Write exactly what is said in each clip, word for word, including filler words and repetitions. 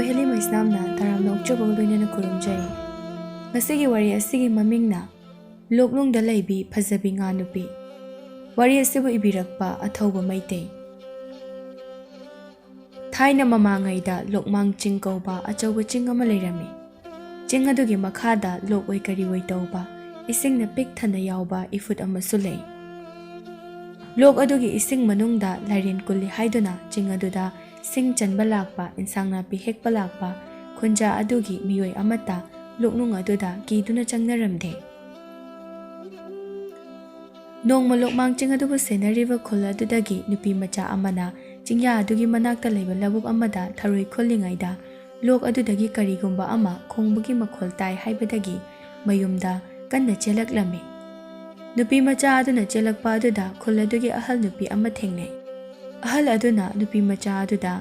Heli ꯃꯩꯁꯅꯥꯝꯅ ꯇꯔꯥꯝꯅ ꯑꯣꯛꯆꯕꯒ ꯂꯣꯏꯅꯅ ꯈꯨꯔꯨꯝꯖꯔꯤ꯫ ꯉꯁꯤꯒꯤ ꯋꯥꯔꯤ ꯑꯁꯤꯒꯤ ꯃꯃꯤꯡꯅ ꯂꯣꯛꯅꯨꯡꯗ ꯂꯩꯕꯤ ꯐꯖꯕꯤ ꯉꯥ ꯅꯨꯄꯤ꯫ ꯋꯥꯔꯤ ꯑꯁꯤꯕꯨ ꯏꯕꯤꯔꯛꯄ ꯑꯊꯧꯕ ꯃꯩꯇꯩ꯫ ꯊꯥꯏꯅ ꯃꯃꯥꯡꯉꯩꯗ ꯂꯣꯛꯃꯥꯡ ꯆꯤꯡ ꯀꯧꯕ ꯑꯆꯧꯕ ꯆꯤꯡ ꯑꯃ ꯂꯩꯔꯝꯃꯤ꯫ ꯆꯤꯡ ꯑꯗꯨꯒꯤ ꯃꯈꯥꯗ ꯂꯣꯛ ꯑꯣꯏ ꯀꯔꯤ ꯑꯣꯏ ꯇꯧꯕ, ꯏꯁꯤꯡꯅ ꯄꯤꯛ ꯊꯟꯅ ꯌꯥꯎꯕ ꯏꯐꯨꯠ ꯑꯃꯁꯨ ꯂꯩ꯫ ꯂꯣꯛ ꯑꯗꯨꯒꯤ ꯏꯁꯤꯡ ꯃꯅꯨꯡꯗ ꯂꯥꯏꯔꯦꯟ ꯀꯨꯜꯂꯤ ꯍꯥꯏꯗꯨꯅ ꯆꯤꯡ ꯑꯗꯨꯗ ꯁꯤꯡ ꯆꯟꯕ ꯂꯥꯛꯄ, ꯏꯟꯁꯥꯡ ꯅꯥꯄꯤ ꯍꯦꯛꯄ ꯂꯥꯛꯄ ꯈꯨꯟꯖꯥ ꯑꯗꯨꯒꯤ ꯃꯤꯑꯣꯏ ꯑꯃꯠꯇ ꯂꯣꯛꯅꯨꯡ ꯑꯗꯨꯗ ꯀꯤꯗꯨꯅ ꯆꯪꯅꯔꯝꯗꯦ꯫ ꯅꯣꯡꯃ ꯂꯣꯛꯃꯥꯡ ꯆꯤꯡ ꯑꯗꯨꯕꯨ ꯁꯦꯟꯅꯔꯤꯕ ꯈꯨꯜ ꯑꯗꯨꯗꯒꯤ ꯅꯨꯄꯤ ꯃꯆꯥ ꯑꯃꯅ ꯆꯤꯡꯌꯥ ꯑꯗꯨꯒꯤ ꯃꯅꯥꯛꯇ ꯂꯩꯕ ꯂꯧꯕꯨꯛ ꯑꯃꯗ ꯊꯔꯣꯏ ꯈꯨꯜꯂꯤꯉꯩꯗ ꯂꯣꯛ ꯑꯗꯨꯗꯒꯤ ꯀꯔꯤꯒꯨꯝꯕ ꯑꯃ ꯈꯣꯡꯕꯒꯤ ꯃꯈꯣꯜ ꯇꯥꯏ ꯍꯥꯏꯕꯗꯒꯤ ꯃꯌꯨꯝꯗ ꯀꯟꯅ ꯆꯦꯜꯂꯛꯂꯝꯃꯤ꯫ ꯅꯨꯄꯤ ꯃꯆꯥ ꯑꯗꯨꯅ ꯆꯦꯜꯂꯛꯄ ꯑꯗꯨꯗ ꯈꯨꯜ ꯑꯗꯨꯒꯤ ꯑꯍꯜ ꯅꯨꯄꯤ ꯑꯃ ꯊꯦꯡꯅꯩ꯫ ꯑꯍꯜ ꯑꯗꯨꯅ ꯅꯨꯄꯤ ꯃꯆꯥ ꯑꯗꯨꯗ,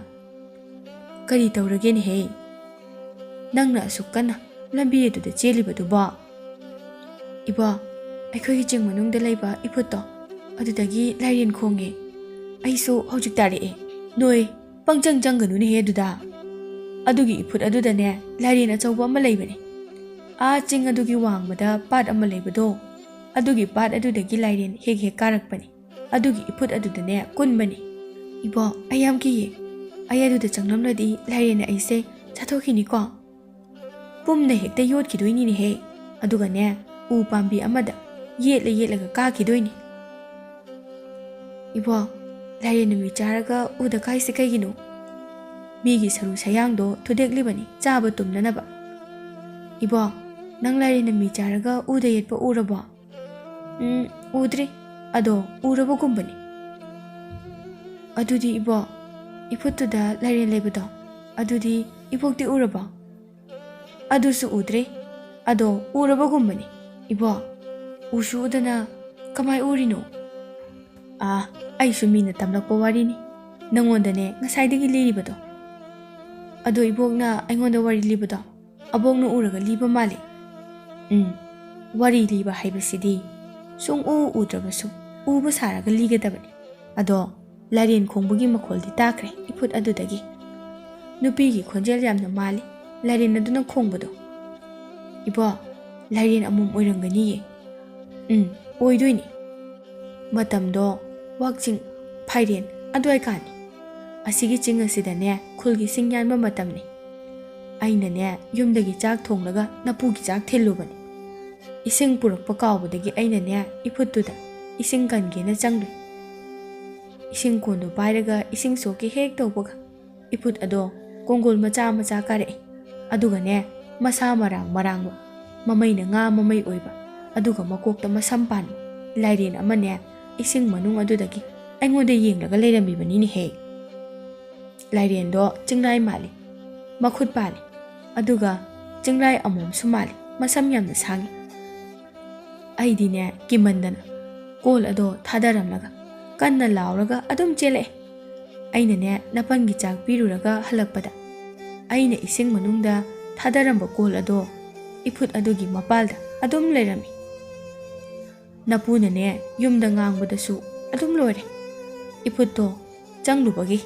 "ꯀꯔꯤ ꯇꯧꯔꯒꯦꯅꯦꯍꯦ? ꯅꯪꯅ ꯑꯁꯨꯛ ꯀꯟꯅ ꯂꯝꯕꯤ ꯑꯗꯨꯗ ꯆꯦꯜꯂꯤꯕꯗꯨꯕꯣ?" "ꯏꯕꯣ, ꯑꯩꯈꯣꯏꯒꯤ ꯆꯤꯡ ꯃꯅꯨꯡꯗ ꯂꯩꯕ ꯏꯐꯨꯠꯇꯣ, ꯑꯗꯨꯗꯒꯤ ꯂꯥꯏꯔꯦꯟ ꯈꯣꯡꯉꯦ꯫ ꯑꯩꯁꯨ ꯍꯧꯖꯤꯛ ꯇꯥꯔꯛꯑꯦ꯫ ꯅꯣꯏ ꯄꯪꯆꯪ ꯆꯪꯒꯅꯨꯅꯦꯍꯦ ꯑꯗꯨꯗ꯫ ꯑꯗꯨꯒꯤ ꯏꯐꯨꯠ ꯑꯗꯨꯗꯅꯦ ꯂꯥꯏꯔꯦꯟ ꯑꯆꯧꯕ ꯑꯃ ꯂꯩꯕꯅꯦ꯫ ꯑꯥ ꯆꯤꯡ ꯑꯗꯨꯒꯤ ꯋꯥꯡꯃꯗ ꯄꯥꯠ ꯑꯃ ꯂꯩꯕꯗꯣ, ꯑꯗꯨꯒꯤ ꯄꯥꯠ ꯑꯗꯨꯗꯒꯤ ꯂꯥꯏꯔꯦꯟ ꯍꯦꯛ ꯍꯦꯛ ꯀꯥꯔꯛꯄꯅꯦ꯫ ꯑꯗꯨꯒꯤ ꯏꯐꯨꯠ ꯑꯗꯨꯗꯅꯦ ꯀꯨꯟꯕꯅꯦ꯫ ꯏꯕꯣ, ꯑꯩ ꯌꯥꯝ ꯀꯤꯌꯦ꯫ ꯑꯩ ꯑꯗꯨꯗ ꯆꯪꯂꯝꯂꯗꯤ ꯂꯥꯏꯔꯦꯟꯅ ꯑꯩꯁꯦ ꯆꯥꯊꯣꯛꯈꯤꯅꯤꯀꯣ꯫ ꯄꯨꯝꯅ ꯍꯦꯛꯇ ꯌꯣꯠꯈꯤꯗꯣꯏꯅꯤꯅꯦꯍꯦ꯫ ꯑꯗꯨꯒꯅꯦ, ꯎ ꯄꯥꯝꯕꯤ ꯑꯃꯗ ꯌꯦꯠꯂ ꯌꯦꯠꯂꯒ ꯀꯥꯈꯤꯗꯣꯏꯅꯤ꯫" "ꯏꯕꯣ, ꯂꯥꯏꯔꯦꯟꯅ ꯃꯤ ꯆꯥꯔꯒ ꯎꯗ ꯀꯥꯏꯁꯦ ꯀꯩꯒꯤꯅꯣ? ꯃꯤꯒꯤ ꯁꯔꯨ ꯁꯌꯥꯡꯗꯣ ꯊꯨꯗꯦꯛꯂꯤꯕꯅꯤ ꯆꯥꯕ ꯇꯨꯝꯅꯅꯕ꯫ ꯏꯕꯣ, ꯅꯪ ꯂꯥꯏꯔꯦꯟꯅ ꯃꯤ ꯆꯥꯔꯒ ꯎꯗ ꯌꯦꯠꯄ ꯎꯔꯕꯣ?" "ꯎꯝ, ꯎꯗ꯭ꯔꯤ꯫ ꯑꯗꯣ ꯎꯔꯕꯒꯨꯝꯕꯅꯤ꯫" "ꯑꯗꯨꯗꯤ ꯏꯕꯣ, ꯏꯐꯨꯠꯇꯨꯗ ꯂꯥꯏꯔꯦꯟ ꯂꯩꯕꯗꯣ, ꯑꯗꯨꯗꯤ ꯏꯕꯣꯛꯇꯤ ꯎꯔꯕꯣ?" "ꯑꯗꯨꯁꯨ ꯎꯗ꯭ꯔꯤ꯫ ꯑꯗꯣ ꯎꯔꯕꯒꯨꯝꯕꯅꯤ꯫" "ꯏꯕꯣ, ꯎꯁꯨ ꯎꯗꯅ ꯀꯃꯥꯏ ꯎꯔꯤꯅꯣ?" "ꯑꯥ, ꯑꯩꯁꯨ ꯃꯤꯅ ꯇꯝꯂꯛꯄ ꯋꯥꯔꯤꯅꯤ꯫ ꯅꯪꯉꯣꯟꯗꯅꯦ ꯉꯁꯥꯏꯗꯒꯤ ꯂꯤꯔꯤꯕꯗꯣ꯫ ꯑꯗꯣ ꯏꯕꯣꯛꯅ ꯑꯩꯉꯣꯟꯗ ꯋꯥꯔꯤ ꯂꯤꯕꯗꯣ ꯑꯕꯣꯛꯅ ꯎꯔꯒ ꯂꯤꯕ ꯃꯥꯜꯂꯦ꯫" "ꯎꯝ, ꯋꯥꯔꯤ ꯂꯤꯕ ꯍꯥꯏꯕꯁꯤꯗꯤ ꯁꯨꯡꯎ ꯎꯗ꯭ꯔꯕꯁꯨ ꯎꯕ ꯁꯥꯔꯒ ꯂꯤꯒꯗꯕꯅꯤ꯫ ꯑꯗꯣ ꯂꯥꯏꯔꯦꯟ ꯈꯣꯡꯕꯒꯤ ꯃꯈꯣꯜꯗꯤ ꯇꯥꯈ꯭ꯔꯦ ꯏꯐꯨꯠ ꯑꯗꯨꯗꯒꯤ꯫" ꯅꯨꯄꯤꯒꯤ ꯈꯣꯟꯖꯦꯜ ꯌꯥꯝꯅ ꯃꯥꯜꯂꯤ ꯂꯥꯏꯔꯦꯟ ꯑꯗꯨꯅ ꯈꯣꯡꯕꯗꯣ꯫ "ꯏꯕꯣ, ꯂꯥꯏꯔꯦꯟ ꯑꯃꯣꯝ ꯑꯣꯏꯔꯝꯒꯅꯤꯌꯦ꯫" "ꯎꯝ, ꯑꯣꯏꯗꯣꯏꯅꯤ꯫ ꯃꯇꯝꯗꯣ ꯋꯥꯛꯆꯤꯡ, ꯐꯥꯏꯔꯦꯟ ꯑꯗꯨꯋꯥꯏ ꯀꯥꯟꯅꯤ꯫ ꯑꯁꯤꯒꯤ ꯆꯤꯡ ꯑꯁꯤꯗꯅꯦ ꯈꯨꯜꯒꯤ ꯁꯤꯡ ꯌꯥꯟꯕ ꯃꯇꯝꯅꯤ꯫ ꯑꯩꯅꯅꯦ ꯌꯨꯝꯗꯒꯤ ꯆꯥꯛ ꯊꯣꯡꯂꯒ ꯅꯄꯨꯒꯤ ꯆꯥꯛ ꯊꯤꯜꯂꯨꯕꯅꯤ꯫ ꯏꯁꯤꯡ ꯄꯨꯔꯛꯄ ꯀꯥꯎꯕꯗꯒꯤ ꯑꯩꯅꯅꯦ ꯏꯐꯨꯠꯇꯨꯗ ꯏꯁꯤꯡ ꯀꯟꯒꯦꯅ ꯆꯪꯂꯨꯏ꯫ ꯏꯁꯤꯡ ꯀꯣꯟꯗꯨ ꯄꯥꯏꯔꯒ ꯏꯁꯤꯡ ꯁꯣꯛꯀꯦ ꯍꯦꯛ ꯇꯧꯕꯒ ꯏꯐꯨꯠ ꯑꯗꯣ ꯀꯣꯡꯒꯣꯜ ꯃꯆꯥ ꯃꯆꯥ ꯀꯥꯔꯛꯏ꯫ ꯑꯗꯨꯒꯅꯦ, ꯃꯁꯥ ꯃꯔꯥꯡ ꯃꯔꯥꯡꯕ, ꯃꯃꯩꯅ ꯉꯥ ꯃꯃꯩ ꯑꯣꯏꯕ, ꯑꯗꯨꯒ ꯃꯀꯣꯛꯇ ꯃꯁꯝ ꯄꯥꯟꯕ ꯂꯥꯏꯔꯦꯟ ꯑꯃꯅꯦ ꯏꯁꯤꯡ ꯃꯅꯨꯡ ꯑꯗꯨꯗꯒꯤ ꯑꯩꯉꯣꯟꯗ ꯌꯦꯡꯂꯒ ꯂꯩꯔꯝꯃꯤꯕꯅꯤꯅꯦꯍꯦ꯫ ꯂꯥꯏꯔꯦꯟꯗꯣ ꯆꯤꯡꯂꯥꯏ ꯃꯥꯜꯂꯤ, ꯃꯈꯨꯠ ꯄꯥꯜꯂꯤ, ꯑꯗꯨꯒ ꯆꯤꯡꯂꯥꯏ ꯑꯃꯣꯝꯁꯨ ꯃꯥꯜꯂꯤ, ꯃꯁꯝ ꯌꯥꯝꯅ ꯁꯥꯡꯉꯤ꯫ ꯑꯩꯗꯤꯅꯦ ꯀꯤꯃꯟꯗꯅ ꯀꯣꯜ ꯑꯗꯣ ꯊꯥꯗꯔꯝꯂꯒ ꯀꯟꯅ ꯂꯥꯎꯔꯒ ꯑꯗꯨꯝ ꯆꯦꯜꯂꯛꯑꯦ꯫ ꯑꯩꯅꯅꯦ ꯅꯥꯄꯟꯒꯤ ꯆꯥꯛ ꯄꯤꯔꯨꯔꯒ ꯍꯜꯂꯛꯄꯗ ꯑꯩꯅ ꯏꯁꯤꯡ ꯃꯅꯨꯡꯗ ꯊꯥꯗꯔꯝꯕ ꯀꯣꯜ ꯑꯗꯣ ꯏꯐꯨꯠ ꯑꯗꯨꯒꯤ ꯃꯄꯥꯜꯗ ꯑꯗꯨꯝ ꯂꯩꯔꯝꯃꯤ꯫ ꯅꯄꯨꯅꯅꯦ ꯌꯨꯝꯗ ꯉꯥꯡꯕꯗꯁꯨ ꯑꯗꯨꯝ ꯂꯣꯏꯔꯦ ꯏꯐꯨꯠꯇꯣ ꯆꯪꯂꯨꯕꯒꯤ꯫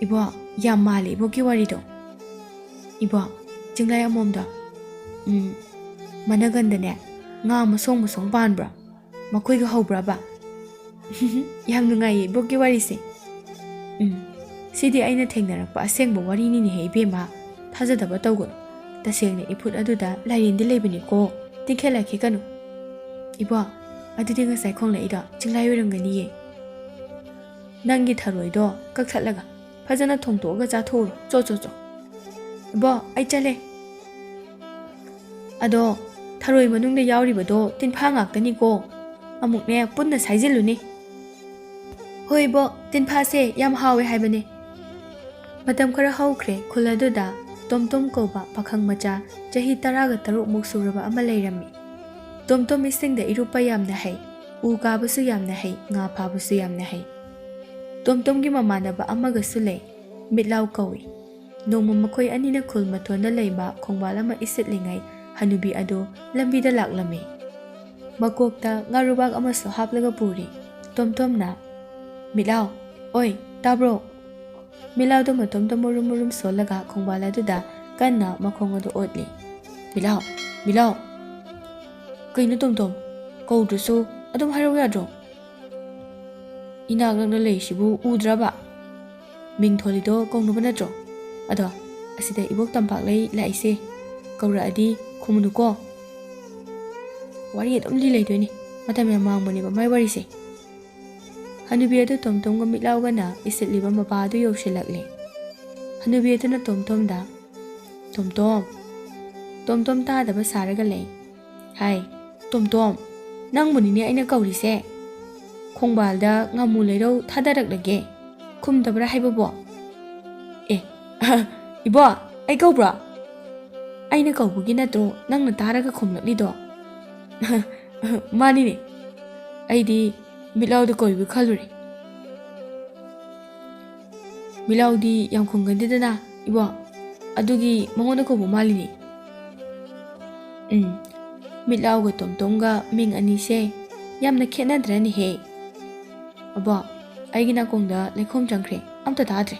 "ꯏꯕꯣ, ꯌꯥꯝ ꯃꯥꯜꯂꯦ ꯏꯕꯣꯛꯀꯤ ꯋꯥꯔꯤꯗꯣ꯫ ꯏꯕꯣ, ꯆꯤꯡꯂꯥꯏ ꯑꯃꯣꯝꯗꯣ, ꯎꯝ, ꯃꯅꯒꯟꯗꯅꯦ ꯉꯥ ꯃꯁꯣꯡ ꯃꯁꯣꯡ ꯄꯥꯟꯕ꯭ꯔꯣ? ꯃꯈꯣꯏꯒ ꯍꯧꯕ꯭ꯔꯕ?" "ꯌꯥꯝ ꯅꯨꯡꯉꯥꯏꯌꯦ ꯏꯕꯣꯛꯀꯤ ꯋꯥꯔꯤꯁꯦ꯫ ꯎꯝ, ꯁꯤꯗꯤ ꯑꯩꯅ ꯊꯦꯡꯅꯔꯛꯄ ꯑꯁꯦꯡꯕ ꯋꯥꯔꯤꯅꯤꯅꯦꯍꯦ ꯏꯕꯦꯝꯃ꯫ ꯊꯥꯖꯗꯕ ꯇꯧꯒꯅꯨ꯫ ꯇꯁꯦꯡꯅ ꯏꯐꯨꯠ ꯑꯗꯨꯗ ꯂꯥꯏꯔꯦꯟꯗꯤ ꯂꯩꯕꯅꯤꯀꯣ꯫ ꯇꯤꯡꯈꯦꯠꯂꯛꯈꯤꯒꯅꯨ꯫ ꯏꯕꯣ, ꯑꯗꯨꯗꯤ ꯉꯁꯥꯏ ꯈꯣꯡꯂꯛꯏꯗꯣ ꯆꯤꯡꯂꯥꯏ ꯑꯣꯏꯔꯝꯒꯅꯤꯌꯦ꯫ ꯅꯪꯒꯤ ꯊꯔꯣꯏꯗꯣ ꯀꯛꯊꯠꯂꯒ ꯐꯖꯅ ꯊꯣꯡꯗꯣꯛꯑꯒ ꯆꯥꯊꯣꯛꯎꯔꯣ꯫ ꯆꯣ, ꯆꯣ, ꯆꯣ꯫ ꯏꯕꯣ, ꯑꯩ ꯆꯠꯂꯦ꯫ ꯑꯗꯣ ꯊꯔꯣꯏ ꯃꯅꯨꯡꯗ ꯌꯥꯎꯔꯤꯕꯗꯣ ꯇꯤꯟꯐꯥ ꯉꯥꯛꯇꯅꯤꯀꯣ꯫ ꯑꯃꯨꯛꯅꯦ ꯄꯨꯟꯅ ꯁꯥꯏꯖꯤꯜꯂꯨꯅꯦ꯫" "ꯍꯣꯏ ꯏꯕꯣ, ꯇꯤꯟꯐꯥꯁꯦ ꯌꯥꯝ ꯍꯥꯎꯋꯦ ꯍꯥꯏꯕꯅꯦ꯫" ꯃꯇꯝ ꯈꯔ ꯍꯧꯈ꯭ꯔꯦ, ꯈꯨꯜ ꯑꯗꯨꯗ ꯇꯣꯝꯇꯣꯝ ꯀꯧꯕ ꯄꯥꯈꯪ ꯃꯆꯥ ꯆꯍꯤ ꯇꯔꯥꯒ ꯇꯔꯨꯛꯃꯨꯛ ꯁꯨꯔꯕ ꯑꯃ ꯂꯩꯔꯝꯃꯤ꯫ ꯇꯣꯝꯇꯣꯝ ꯏꯁꯤꯡꯗ ꯏꯔꯨꯞꯄ ꯌꯥꯝꯅ ꯍꯩ, ꯎ ꯀꯥꯕꯁꯨ ꯌꯥꯝꯅ ꯍꯩ, ꯉꯥ ꯐꯥꯕꯁꯨ ꯌꯥꯝꯅ ꯍꯩ꯫ ꯇꯣꯝꯇꯣꯝꯒꯤ ꯃꯃꯥꯟꯅꯕ ꯑꯃꯒꯁꯨ ꯂꯩ, ꯃꯤꯠꯂꯥꯎ ꯀꯧꯏ꯫ ꯅꯣꯡꯃ ꯃꯈꯣꯏ ꯑꯅꯤꯅ ꯈꯨꯜ ꯃꯇꯣꯟꯗ ꯂꯩꯕ ꯈꯣꯡꯕꯥꯜ ꯑꯃ ꯏꯁꯤꯠꯂꯤꯉꯩ ꯍꯅꯨꯕꯤ ꯑꯗꯨ ꯂꯝꯕꯤꯗ ꯂꯥꯛꯂꯝꯃꯤ꯫ ꯃꯀꯣꯛꯇ ꯉꯥꯔꯨꯕꯥꯛ ꯑꯃꯁꯨ ꯍꯥꯞꯂꯒ ꯄꯨꯔꯤ꯫ ꯇꯣꯝꯇꯣꯝꯅ, "ꯃꯤꯠꯂꯥꯎ, ꯑꯣꯏ, ꯇꯥꯕ꯭ꯔꯣ?" ꯃꯤꯠꯂꯥꯎꯗꯣ ꯃꯇꯣꯝꯇ ꯃꯨꯔꯨꯝ ꯃꯨꯔꯨꯝ ꯁꯣꯜꯂꯒ ꯈꯣꯡꯕꯥꯜ ꯑꯗꯨꯗ ꯀꯟꯅ ꯃꯈꯣꯡ ꯑꯗꯨ ꯑꯣꯠꯂꯤ꯫ "ꯃꯤꯠꯂꯥꯎ, ꯃꯤꯠꯂꯥꯎ!" "ꯀꯩꯅꯣ ꯇꯣꯝꯇꯣꯝ? ꯀꯧꯗ꯭ꯔꯁꯨ ꯑꯗꯨꯝ ꯍꯥꯏꯔꯛꯎ ꯌꯥꯗ꯭ꯔꯣ? ꯏꯅꯥꯛ ꯅꯛꯅ ꯂꯩꯔꯤꯁꯤꯕꯨ ꯎꯗ꯭ꯔꯕ? ꯃꯤꯡ ꯊꯣꯜꯂꯤꯗꯣ ꯀꯧꯅꯕ ꯅꯠꯇ꯭ꯔꯣ? ꯑꯗꯣ ꯑꯁꯤꯗ ꯏꯕꯣꯛ ꯇꯝꯄꯥꯛꯂꯩ ꯂꯥꯛꯏꯁꯦ, ꯀꯧꯔꯛꯑꯗꯤ ꯈꯨꯝꯃꯨꯅꯨꯀꯣ꯫" ꯋꯥꯔꯤ ꯑꯗꯨꯝ ꯂꯤ ꯂꯩꯗꯣꯏꯅꯤ, ꯃꯇꯝ ꯌꯥꯝ ꯃꯥꯡꯕꯅꯦꯕ ꯃꯥꯏ ꯋꯥꯔꯤꯁꯦ꯫ ꯍꯅꯨꯕꯤ ꯑꯗꯨ ꯇꯣꯝꯇꯣꯝꯒ ꯃꯤꯠꯂꯥꯎꯒꯅ ꯏꯁꯤꯠꯂꯤꯕ ꯃꯄꯥ ꯑꯗꯨ ꯌꯧꯁꯤꯜꯂꯛꯂꯦ꯫ ꯍꯅꯨꯕꯤ ꯑꯗꯨꯅ ꯇꯣꯝꯇꯣꯝꯗ, "ꯇꯣꯝꯇꯣꯝ!" ꯇꯣꯝꯇꯣꯝ ꯇꯥꯗꯕ ꯁꯥꯔꯒ ꯂꯩ꯫ "ꯍꯥꯏ, ꯇꯣꯝꯇꯣꯝ, ꯅꯪꯕꯨꯅꯤꯅꯦ ꯑꯩꯅ ꯀꯧꯔꯤꯁꯦ꯫ ꯈꯣꯡꯕꯥꯜꯗ ꯉꯥꯃꯨ ꯂꯩꯔꯧ ꯊꯥꯗꯔꯛꯂꯒꯦ, ꯈꯨꯝꯗꯕ꯭ꯔꯥ ꯍꯥꯏꯕꯕꯣ?" "ꯑꯦ, ꯏꯕꯣ, ꯑꯩ ꯀꯧꯕ꯭ꯔꯣ? ꯑꯩꯅ ꯀꯧꯕꯒꯤ ꯅꯠꯇ꯭ꯔꯣ ꯅꯪꯅ ꯇꯥꯔꯒ ꯈꯨꯝꯂꯛꯂꯤꯗꯣ?" "ꯃꯥꯅꯤꯅꯦ, ꯑꯩꯗꯤ ꯃꯤꯠꯂꯥꯎꯗ ꯀꯧꯏꯕ ꯈꯜꯂꯨꯔꯦ꯫" "ꯃꯤꯠꯂꯥꯎꯗꯤ ꯌꯥꯝ ꯈꯨꯝꯒꯟꯗꯦꯗꯅ, ꯏꯕꯣ, ꯑꯗꯨꯒꯤ ꯃꯉꯣꯟꯗ ꯀꯧꯕ ꯃꯥꯜꯂꯤꯅꯦ꯫" "ꯎꯝ, ꯃꯤꯠꯂꯥꯎꯒ ꯇꯣꯝꯇꯣꯝꯒ ꯃꯤꯡ ꯑꯅꯤꯁꯦ ꯌꯥꯝꯅ ꯈꯦꯠꯅꯗ꯭ꯔꯅꯦꯍꯦ꯫ ꯑꯕꯣ, ꯑꯩꯒꯤ ꯅꯥꯀꯣꯡꯗ ꯂꯩꯈꯣꯝ ꯆꯪꯈ꯭ꯔꯦ, ꯑꯝꯇ ꯇꯥꯗ꯭ꯔꯦ꯫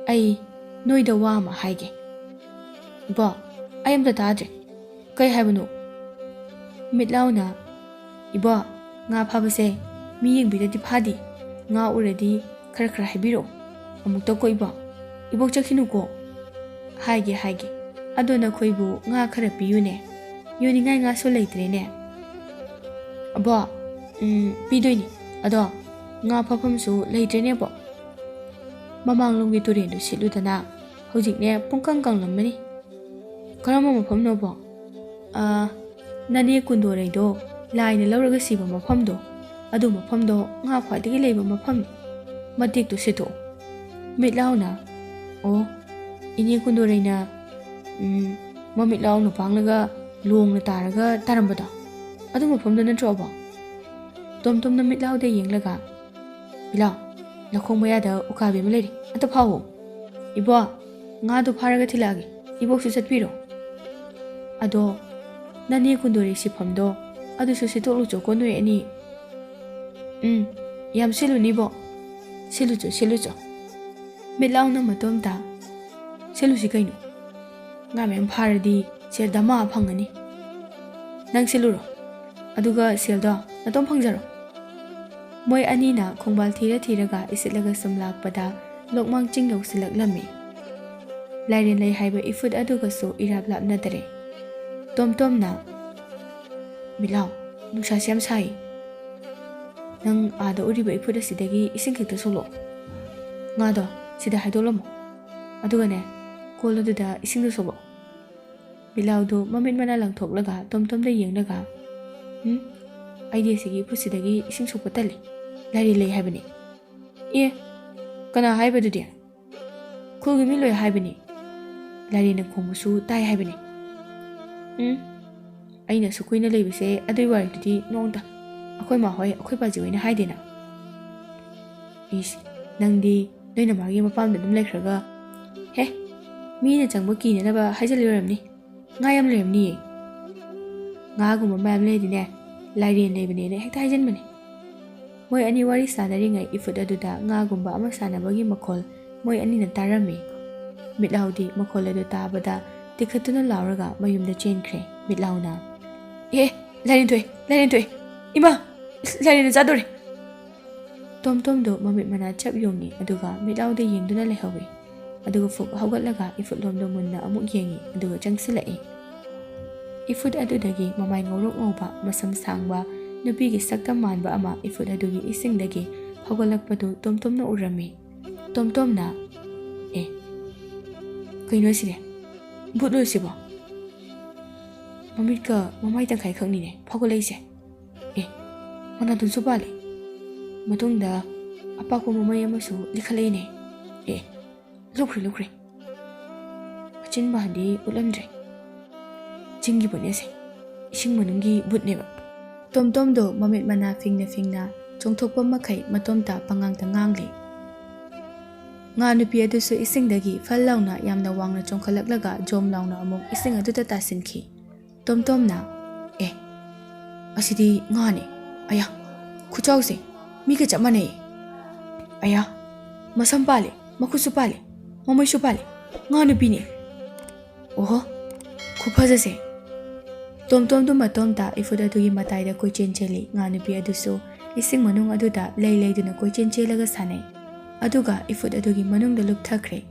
ꯑꯩ ꯅꯣꯏꯗ ꯋꯥ ꯑꯃ ꯍꯥꯏꯒꯦ꯫" "ꯏꯕꯣ, ꯑꯩ ꯑꯝꯇ ꯇꯥꯗ꯭ꯔꯦ꯫ ꯀꯩ ꯍꯥꯏꯕꯅꯣ?" ꯃꯤꯠꯂꯥꯎꯅ, "ꯏꯕꯣ, ꯉꯥ ꯐꯥꯕꯁꯦ ꯃꯤ ꯌꯦꯡꯕꯤꯗꯗꯤ ꯐꯥꯗꯦ꯫ ꯉꯥ ꯎꯔꯗꯤ ꯈꯔ ꯈꯔ ꯍꯥꯏꯕꯤꯔꯛꯑꯣ꯫ ꯑꯃꯨꯛꯇ ꯀꯣ ꯏꯕꯣ꯫ ꯏꯕꯣꯛ ꯆꯠꯈꯤꯅꯨꯀꯣ꯫" "ꯍꯥꯏꯒꯦ, ꯍꯥꯏꯒꯦ꯫ ꯑꯗꯣ ꯅꯈꯣꯏꯕꯨ ꯉꯥ ꯈꯔ ꯄꯤꯌꯨꯅꯦ꯫ ꯌꯣꯟꯅꯤꯡꯉꯥꯏ ꯉꯥꯁꯨ ꯂꯩꯇ꯭ꯔꯦꯅꯦ꯫" "ꯑꯕꯣ, ꯎꯝ, ꯄꯤꯗꯣꯏꯅꯤ꯫ ꯑꯗꯣ ꯉꯥ ꯐꯥꯐꯝꯁꯨ ꯂꯩꯇ꯭ꯔꯦꯅꯦ, ꯑꯕꯣ꯫ ꯃꯃꯥꯡꯂꯣꯝꯒꯤ ꯇꯨꯔꯦꯟꯗꯨ ꯁꯤꯠꯂꯨꯗꯅ, ꯍꯧꯖꯤꯛꯅꯦ ꯄꯨꯡꯀꯪ ꯀꯪꯂꯝꯃꯅꯤ꯫" "ꯀꯔꯝꯕ ꯃꯐꯝꯅꯣꯕꯣ?" "ꯑꯥ, ꯅꯅꯦ ꯀꯨꯟꯗꯣꯔꯩꯗꯣ ꯂꯥꯏꯅ ꯂꯧꯔꯒ ꯁꯤꯕ ꯃꯐꯝꯗꯣ, ꯑꯗꯨ ꯃꯐꯝꯗꯣ ꯉꯥ ꯈ꯭ꯋꯥꯏꯗꯒꯤ ꯂꯩꯕ ꯃꯐꯝꯅꯤ꯫ ꯃꯇꯦꯛꯇꯨ ꯁꯤꯠꯇꯣꯛꯑꯣ꯫" ꯃꯤꯠꯂꯥꯎꯅ, "ꯑꯣ, ꯏꯅꯦ ꯀꯨꯟꯗꯣꯔꯩꯅ, ꯎꯝ, ꯃꯃꯤꯠ ꯂꯥꯎꯅ ꯄꯥꯡꯂꯒ ꯂꯣꯡꯅ ꯇꯥꯔꯒ ꯇꯥꯔꯝꯕꯗꯣ, ꯑꯗꯨ ꯃꯐꯝꯗꯣ ꯅꯠꯇ꯭ꯔꯣ, ꯑꯕꯣ?" ꯇꯣꯝ ꯇꯣꯝꯅ ꯃꯤꯠꯂꯥꯎꯗ ꯌꯦꯡꯂꯒ, "ꯃꯤꯠꯂꯥꯎ, ꯂꯧꯈꯣꯡ ꯃꯌꯥꯗ ꯎꯀꯥꯕꯤ ꯑꯃ ꯂꯩꯔꯤ, ꯑꯝꯇ ꯐꯥꯎꯑꯣ꯫" "ꯏꯕꯣ, ꯉꯥꯗꯣ ꯐꯥꯔꯒ ꯊꯤꯜꯂꯛꯑꯒꯦ, ꯏꯕꯣꯛꯁꯨ ꯆꯠꯄꯤꯔꯣ꯫ ꯑꯗꯣ ꯅꯅꯦ ꯀꯨꯟꯗꯣꯔꯤ ꯁꯤꯐꯝꯗꯣ, ꯑꯗꯨꯁꯨ ꯁꯤꯠꯇꯣꯛꯂꯨꯆꯣꯀꯣ ꯅꯣꯏ ꯑꯅꯤ꯫" "ꯎꯝ, ꯌꯥꯝ ꯁꯤꯠꯂꯨꯅꯤꯕꯣ꯫" "ꯁꯤꯜꯂꯨꯆꯣ, ꯁꯤꯜꯂꯨꯆꯣ꯫" ꯃꯤꯠꯂꯥꯎꯅ ꯃꯇꯣꯝꯇ, "ꯁꯤꯜꯂꯨꯁꯤ ꯀꯩꯅꯣ? ꯉꯥ ꯃꯌꯥꯝ ꯐꯥꯔꯗꯤ ꯁꯦꯜ ꯗꯃꯥ ꯐꯪꯉꯅꯤ꯫ ꯅꯪ ꯁꯤꯜꯂꯨꯔꯣ꯫ ꯑꯗꯨꯒ ꯁꯦꯜꯗꯣ ꯅꯇꯣꯝ ꯐꯪꯖꯔꯣ꯫" ꯃꯣꯏ ꯑꯅꯤꯅ ꯈꯣꯡꯕꯥꯜ ꯊꯤꯔ ꯊꯤꯔꯒ ꯏꯁꯤꯠꯂꯒ ꯁꯨꯝ ꯂꯥꯛꯄꯗ ꯂꯣꯛꯃꯥꯡ ꯆꯤꯡ ꯌꯧꯁꯤꯜꯂꯛꯂꯝꯃꯤ꯫ ꯂꯥꯏꯔꯦꯟ ꯂꯩ ꯍꯥꯏꯕ ꯏꯐꯨꯠ ꯑꯗꯨꯒꯁꯨ ꯏꯔꯥꯞ ꯂꯥꯞꯅꯗꯔꯦ꯫ ꯇꯣꯝ ꯇꯣꯝꯅ, "ꯃꯤꯠꯂꯥꯎ, ꯅꯨꯡꯁꯥꯁꯦ ꯌꯥꯝ ꯁꯥꯏ꯫ ꯅꯪ ꯑꯥꯗ ꯎꯔꯤꯕ ꯏꯐꯨꯠ ꯑꯁꯤꯗꯒꯤ ꯏꯁꯤꯡ ꯈꯤꯛꯇ ꯁꯣꯛꯂꯛꯑꯣ꯫ ꯉꯥꯗꯣ ꯁꯤꯗ ꯍꯥꯏꯗꯣꯛꯂꯝꯃꯣ꯫ ꯑꯗꯨꯒꯅꯦ, ꯀꯣꯜ ꯑꯗꯨꯗ ꯏꯁꯤꯡꯗꯣ ꯁꯣꯛꯂꯛꯑꯣ꯫" ꯃꯤꯠꯂꯥꯎꯗꯨ ꯃꯃꯤꯠ ꯃꯅꯥ ꯂꯪꯊꯣꯛꯂꯒ ꯇꯣꯝ ꯇꯣꯝꯗ ꯌꯦꯡꯂꯒ, "ꯎꯝ, ꯑꯩꯗꯤ ꯑꯁꯤꯒꯤ ꯏꯐꯨꯠꯁꯤꯗꯒꯤ ꯏꯁꯤꯡ ꯁꯣꯛꯄ ꯇꯜꯂꯤ꯫ ꯂꯥꯏꯔꯦꯟ ꯂꯩ ꯍꯥꯏꯕꯅꯤ꯫" "ꯑꯦ, ꯀꯅꯥ ꯍꯥꯏꯕꯗꯨꯗꯤ?" "ꯈꯨꯜꯒꯤ ꯃꯤ ꯂꯣꯏ ꯍꯥꯏꯕꯅꯤ꯫ ꯂꯥꯏꯔꯦꯟꯅ ꯈꯣꯡꯕꯁꯨ ꯇꯥꯏ ꯍꯥꯏꯕꯅꯤ꯫" "ꯎꯝ, ꯑꯩꯅ ꯑꯁꯨꯛ ꯀꯨꯏꯅ ꯂꯩꯕꯁꯦ ꯑꯗꯨꯏ ꯋꯥꯔꯤꯗꯨꯗꯤ ꯅꯣꯡꯇ ꯑꯩꯈꯣꯏ ꯃꯥ ꯍꯣꯏ, ꯑꯩꯈꯣꯏ ꯄꯥꯖꯤ ꯍꯣꯏꯅ ꯍꯥꯏꯗꯦꯅ꯫" "ꯏꯁ, ꯅꯪꯗꯤ ꯅꯣꯏ ꯅꯃꯥꯒꯤ ꯃꯄꯥꯝꯗ ꯑꯗꯨꯝ ꯂꯩꯈ꯭ꯔꯒ꯫" "ꯍꯦ, ꯃꯤꯅ ꯆꯪꯕ ꯀꯤꯅꯅꯕ ꯍꯥꯏꯖꯜꯂꯤ ꯑꯣꯏꯔꯝꯅꯤ꯫ ꯉꯥ ꯌꯥꯝ ꯂꯩꯔꯝꯅꯤꯌꯦ꯫" "ꯉꯥꯒꯨꯝꯕ ꯃꯌꯥꯝ ꯂꯩꯔꯗꯤꯅꯦ, ꯂꯥꯏꯔꯦꯟ ꯂꯩꯕꯅꯦꯅ ꯍꯦꯛꯇ ꯍꯥꯏꯖꯟꯕꯅꯦ꯫" ꯃꯣꯏ ꯑꯅꯤ ꯋꯥꯔꯤ ꯁꯥꯟꯅꯔꯤꯉꯩ ꯏꯐꯨꯠ ꯑꯗꯨꯗ ꯉꯥꯒꯨꯝꯕ ꯑꯃ ꯁꯥꯟꯅꯕꯒꯤ ꯃꯈꯣꯜ ꯃꯣꯏ ꯑꯅꯤꯅ ꯇꯥꯔꯝꯃꯤ꯫ ꯃꯤꯠꯂꯥꯎꯗꯤ ꯃꯈꯣꯜ ꯑꯗꯨ ꯇꯥꯕꯗ ꯇꯤꯈꯠꯇꯨꯅ ꯂꯥꯎꯔꯒ ꯃꯌꯨꯝꯗ ꯆꯦꯟꯈ꯭ꯔꯦ꯫ ꯃꯤꯠꯂꯥꯎꯅ, "ꯑꯦ, ꯂꯥꯏꯔꯦꯟ ꯊꯣꯛꯑꯦ, ꯂꯥꯏꯔꯦꯟ ꯊꯣꯛꯑꯦ! ꯏꯃꯥ, ꯂꯥꯏꯔꯦꯟꯅ ꯆꯥꯗꯣꯔꯦ!" ꯇꯣꯝꯇꯣꯝꯗꯣ ꯃꯃꯤꯠ ꯃꯅꯥ ꯆꯞ ꯌꯨꯡꯉꯤ, ꯑꯗꯨꯒ ꯃꯤꯠꯂꯥꯎꯗ ꯌꯦꯡꯗꯨꯅ ꯂꯩꯍꯧꯏ꯫ ꯑꯗꯨꯒ ꯐꯨꯛ ꯍꯧꯒꯠꯂꯒ ꯏꯐꯨꯠꯂꯣꯝꯗ ꯃꯨꯟꯅ ꯑꯃꯨꯛ ꯌꯦꯡꯉꯤ, ꯑꯗꯨꯒ ꯆꯪꯁꯤꯜꯂꯛꯏ꯫ ꯏꯐꯨꯠ ꯑꯗꯨꯗꯒꯤ ꯃꯃꯥꯏ ꯉꯧꯔꯣꯛ ꯉꯧꯕ, ꯃꯁꯝ ꯁꯥꯡꯕ, ꯅꯨꯄꯤꯒꯤ ꯁꯛꯇꯝ ꯃꯥꯟꯕ ꯑꯃ ꯏꯐꯨꯠ ꯑꯗꯨꯒꯤ ꯏꯁꯤꯡꯗꯒꯤ ꯍꯧꯒꯠꯂꯛꯄꯗꯨ ꯇꯣꯝꯇꯣꯝꯅ ꯎꯔꯝꯃꯤ꯫ ꯇꯣꯝꯇꯣꯝꯅ, "ꯑꯦ, ꯀꯩꯅꯣ ꯁꯤꯗꯤ? ꯚꯨꯠꯂꯣ ꯁꯤꯕꯣ? ꯃꯃꯤꯠꯀ ꯃꯃꯥꯏ ꯇꯪꯈꯥꯏ ꯈꯛꯅꯤꯅꯦ ꯐꯥꯎꯒꯠꯂꯛꯏꯁꯦ꯫ ꯑꯦ, ꯃꯅꯥꯇꯣꯟꯁꯨ ꯄꯥꯜꯂꯦ꯫ ꯃꯇꯨꯡꯗ ꯑꯄꯥꯛꯄ ꯃꯃꯩ ꯑꯃꯁꯨ ꯂꯤꯈꯠꯂꯛꯏꯅꯦ꯫ ꯑꯦ, ꯂꯨꯞꯈ꯭ꯔꯦ, ꯂꯨꯞꯈ꯭ꯔꯦ꯫ ꯃꯆꯤꯟ ꯕꯥꯟꯗꯤ ꯎꯠꯂꯝꯗ꯭ꯔꯦ꯫ ꯆꯤꯡꯒꯤ ꯚꯨꯠꯅꯦ ꯁꯦ꯫ ꯏꯁꯤꯡ ꯃꯅꯨꯡꯒꯤ ꯚꯨꯠꯅꯦꯕ꯫" ꯇꯣꯝꯇꯣꯝꯗꯣ ꯃꯃꯤꯠ ꯃꯅꯥ ꯐꯤꯡꯅ ꯐꯤꯡꯅ ꯆꯣꯡꯊꯣꯛꯄ ꯃꯈꯩ ꯃꯇꯣꯝꯇ ꯄꯉꯥꯡꯇ ꯉꯥꯡꯂꯤ꯫ ꯉꯥ ꯅꯨꯄꯤ ꯑꯗꯨꯁꯨ ꯏꯁꯤꯡꯗꯒꯤ ꯐꯜ ꯂꯥꯎꯅ ꯌꯥꯝꯅ ꯋꯥꯡꯅ ꯆꯣꯡꯈꯠꯂꯛꯂꯒ ꯖꯣꯝ ꯂꯥꯎꯅ ꯑꯃꯨꯛ ꯏꯁꯤꯡ ꯑꯗꯨꯗ ꯇꯥꯁꯤꯟꯈꯤ꯫ ꯇꯣꯝꯇꯣꯝꯅ, "ꯑꯦ, ꯑꯁꯤꯗꯤ ꯉꯥꯅꯦ꯫ ꯑꯌꯥ, ꯈꯨꯆꯥꯎꯁꯦ ꯃꯤꯒ ꯆꯞ ꯃꯥꯟꯅꯩ꯫" ꯑꯌꯥ, ꯃꯁꯝ ꯄꯥꯜꯂꯦ, ꯃꯈꯨꯠꯁꯨ ꯄꯥꯜꯂꯦ, ꯃꯃꯩꯁꯨ ꯄꯥꯜꯂꯦ, ꯉꯥ ꯅꯨꯄꯤꯅꯦ꯫ ꯑꯣꯍꯣ, ꯈꯨꯐꯖꯁꯦ꯫ ꯇꯣꯝꯇꯣꯝꯗꯨ ꯃꯇꯣꯝꯇ ꯏꯐꯨꯠ ꯑꯗꯨꯒꯤ ꯃꯇꯥꯏꯗ ꯀꯣꯏꯆꯦꯟ ꯆꯦꯜꯂꯤ꯫ ꯉꯥ ꯅꯨꯄꯤ ꯑꯗꯨꯁꯨ ꯏꯁꯤꯡ ꯃꯅꯨꯡ ꯑꯗꯨꯗ ꯂꯩ ꯂꯩꯗꯨꯅ ꯀꯣꯏꯆꯦꯟ ꯆꯦꯜꯂꯒ ꯁꯥꯟꯅꯩ꯫ ꯑꯗꯨꯒ ꯏꯐꯨꯠ ꯑꯗꯨꯒꯤ ꯃꯅꯨꯡꯗ ꯂꯨꯞꯊꯈ꯭ꯔꯦ꯫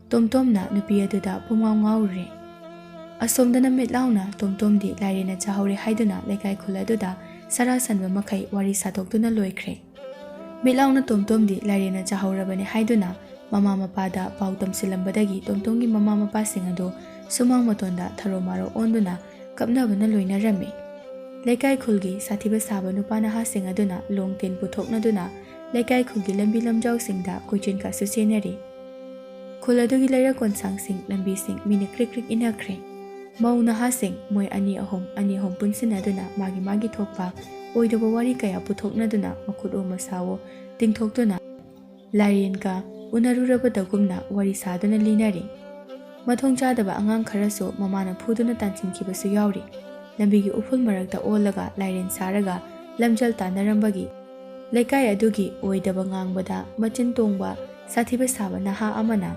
ꯇꯣꯝꯇꯣꯝꯅ ꯅꯨꯄꯤ ꯑꯗꯨꯗ ꯄꯨꯡꯉꯥꯎ ꯉꯥꯎꯔꯨꯔꯦ꯫ ꯑꯁꯣꯝꯗꯅ ꯃꯤꯠ ꯂꯥꯎꯅ ꯇꯣꯝꯇꯣꯝꯗꯤ ꯂꯥꯏꯔꯦꯟꯅ ꯆꯥꯍꯧꯔꯦ ꯍꯥꯏꯗꯨꯅ ꯂꯩꯀꯥꯏ ꯈꯨꯜ ꯑꯗꯨꯗ ꯁꯔꯥ ꯁꯟꯕ ꯃꯈꯩ ꯋꯥꯔꯤ ꯁꯥꯗꯣꯛꯇꯨꯅ ꯂꯣꯏꯈ꯭ꯔꯦ꯫ ꯃꯤꯠ ꯂꯥꯎꯅ ꯇꯣꯝꯇꯣꯝꯗꯤ ꯂꯥꯏꯔꯦꯟꯅ ꯆꯥꯍꯧꯔꯕꯅꯤ ꯍꯥꯏꯗꯨꯅ ꯃꯃꯥ ꯃꯄꯥꯗ ꯄꯥꯎ ꯇꯝꯁꯤꯜꯂꯝꯕꯗꯒꯤ ꯇꯣꯝꯇꯣꯝꯒꯤ ꯃꯃꯥ ꯃꯄꯥꯁꯤꯡ ꯑꯗꯨ ꯁꯨꯃꯥꯡ ꯃꯇꯣꯟꯗ ꯊꯔꯣ ꯃꯥꯔꯣ ꯑꯣꯟꯗꯨꯅ ꯀꯞꯅꯕꯅ ꯂꯣꯏꯅꯔꯝꯃꯤ꯫ ꯂꯩꯀꯥꯏ ꯈꯨꯜꯒꯤ ꯁꯥꯊꯤꯕ ꯁꯥꯕ ꯅꯨꯄꯥ ꯅꯍꯥꯁꯤꯡ ꯑꯗꯨꯅ ꯂꯣꯡ ꯇꯤꯟ ꯄꯨꯊꯣꯛꯅꯗꯨꯅ ꯂꯩꯀꯥꯏ ꯈꯨꯜꯒꯤ ꯂꯝꯕꯤ ꯂꯝꯖꯥꯎꯁꯤꯡꯗ ꯀꯣꯏꯆꯦꯟ ꯀꯥꯁꯨ ꯆꯦꯟꯅꯔꯤ꯫ ꯈꯨꯜ ꯑꯗꯨꯒꯤ ꯂꯩꯔꯛ ꯀꯣꯟꯁꯥꯡꯁꯤꯡ, ꯂꯝꯕꯤꯁꯤꯡ ꯃꯤꯅ ꯀ꯭ꯔꯤꯛ ꯀ꯭ꯔꯤꯛ ꯏꯟꯅꯈ꯭ꯔꯦ꯫ ꯃꯧ ꯅꯍꯥꯁꯤꯡ ꯃꯣꯏ ꯑꯅꯤ ꯑꯍꯨꯝ, ꯑꯅꯤ ꯑꯍꯨꯝ ꯄꯨꯟꯁꯤꯟꯅꯗꯨꯅ ꯃꯥꯒꯤ ꯃꯥꯒꯤ ꯊꯣꯛꯄ ꯑꯣꯏꯗꯕ ꯋꯥꯔꯤ ꯀꯌꯥ ꯄꯨꯊꯣꯛꯅꯗꯨꯅ ꯃꯈꯨꯠ ꯑꯣ ꯃꯁꯥꯋꯣ ꯇꯤꯡꯊꯣꯛꯇꯨꯅ ꯂꯥꯏꯔꯦꯟꯒ ꯎꯅꯔꯨꯔꯕꯗꯒꯨꯝꯅ ꯋꯥꯔꯤ ꯁꯥꯗꯨꯅ ꯂꯤꯅꯔꯤ꯫ ꯃꯊꯣꯡ ꯆꯥꯗꯕ ꯑꯉꯥꯡ ꯈꯔꯁꯨ ꯃꯃꯥꯅ ꯐꯨꯗꯨꯅ ꯇꯥꯟꯁꯤꯟꯈꯤꯕꯁꯨ ꯌꯥꯎꯔꯤ꯫ ꯂꯝꯕꯤꯒꯤ ꯎꯐꯨꯜ ꯃꯔꯛꯇ ꯑꯣꯜꯂꯒ ꯂꯥꯏꯔꯦꯟ ꯁꯥꯔꯒ ꯂꯝꯖꯦꯜ ꯇꯥꯟꯅꯔꯝꯕꯒꯤ ꯂꯩꯀꯥꯏ ꯑꯗꯨꯒꯤ ꯑꯣꯏꯗꯕ ꯉꯥꯡꯕꯗ ꯃꯆꯤꯟ ꯇꯣꯡꯕ ꯁꯥꯊꯤꯕ ꯁꯥꯕ ꯅꯍꯥ ꯑꯃꯅ,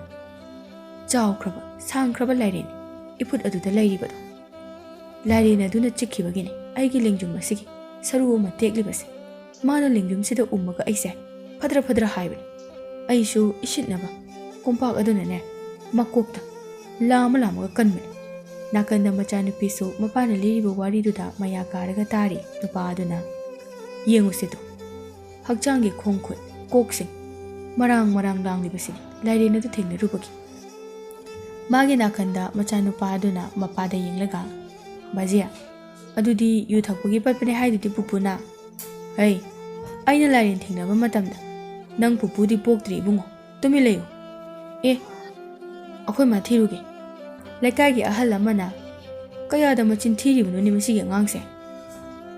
"ꯆꯥꯎꯈ꯭ꯔꯕ, ꯁꯥꯡꯈ꯭ꯔꯕ ꯂꯥꯏꯔꯦꯟ ꯏꯐꯨꯠ ꯑꯗꯨꯗ ꯂꯩꯔꯤꯕꯗꯣ꯫ ꯂꯥꯏꯔꯦꯟ ꯑꯗꯨꯅ ꯆꯤꯛꯈꯤꯕꯒꯤꯅꯤ ꯑꯩꯒꯤ ꯂꯦꯡꯖꯨꯝ ꯑꯁꯤꯒꯤ ꯁꯔꯨ ꯑꯃ ꯇꯦꯛꯂꯤꯕꯁꯦ꯫ ꯃꯥꯅ ꯂꯦꯡꯖꯨꯝꯁꯤꯗ ꯎꯝꯃꯒ ꯑꯩꯁꯦ ꯐꯗ꯭ꯔ ꯐꯗ꯭ꯔ ꯍꯥꯏꯕꯅꯤ꯫ ꯑꯩꯁꯨ ꯏꯁꯤꯠꯅꯕ ꯀꯣꯝꯄꯥꯛ ꯑꯗꯨꯅꯅꯦ ꯃꯀꯣꯛꯇ ꯂꯥꯝꯃ ꯂꯥꯝꯃꯒ ꯀꯟꯕꯅꯤ꯫" ꯅꯥꯀꯟꯗ ꯃꯆꯥꯅꯨꯄꯤꯁꯨ ꯃꯄꯥꯅ ꯂꯤꯔꯤꯕ ꯋꯥꯔꯤꯗꯨꯗ ꯃꯌꯥ ꯀꯥꯔꯒ ꯇꯥꯔꯤ꯫ ꯅꯨꯄꯥ ꯑꯗꯨꯅ, "ꯌꯦꯡꯉꯨꯁꯦ ꯇꯨ, ꯍꯛꯆꯥꯡꯒꯤ ꯈꯣꯡ ꯈꯨꯠ, ꯀꯣꯛꯁꯤꯡ ꯃꯔꯥꯡ ꯃꯔꯥꯡ ꯂꯥꯡꯂꯤꯕꯁꯤꯅꯤ ꯂꯥꯏꯔꯦꯟ ꯑꯗꯨ ꯊꯦꯡꯅꯔꯨꯕꯒꯤ꯫" ꯃꯥꯒꯤ ꯅꯥꯀꯟꯗ ꯃꯆꯥꯅꯨꯄꯥ ꯑꯗꯨꯅ ꯃꯄꯥꯗ ꯌꯦꯡꯂꯒ, "ꯕꯥꯖꯤ, ꯑꯗꯨꯗꯤ ꯌꯨ ꯊꯛꯄꯒꯤ ꯄꯠꯄꯅꯦ ꯍꯥꯏꯗꯨꯗꯤ ꯄꯨꯄꯨꯅ?" "ꯍꯩ, ꯑꯩꯅ ꯂꯥꯏꯔꯦꯟ ꯊꯦꯡꯅꯕ ꯃꯇꯝꯗ ꯅꯪ ꯄꯨꯄꯨꯗꯤ ꯄꯣꯛꯇ꯭ꯔꯤ ꯏꯕꯨꯡꯉꯣ꯫ ꯇꯨꯃꯤꯟ ꯂꯩꯌꯨ꯫" "ꯑꯦ, ꯑꯩꯈꯣꯏ ꯃꯥ ꯊꯤꯔꯨꯒꯦ꯫" ꯂꯩꯀꯥꯏꯒꯤ ꯑꯍꯜ ꯑꯃꯅ, "ꯀꯌꯥꯗ ꯃꯆꯤꯟ ꯊꯤꯔꯤꯕꯅꯣꯅꯦ ꯃꯁꯤꯒꯤ ꯑꯉꯥꯡꯁꯦ?"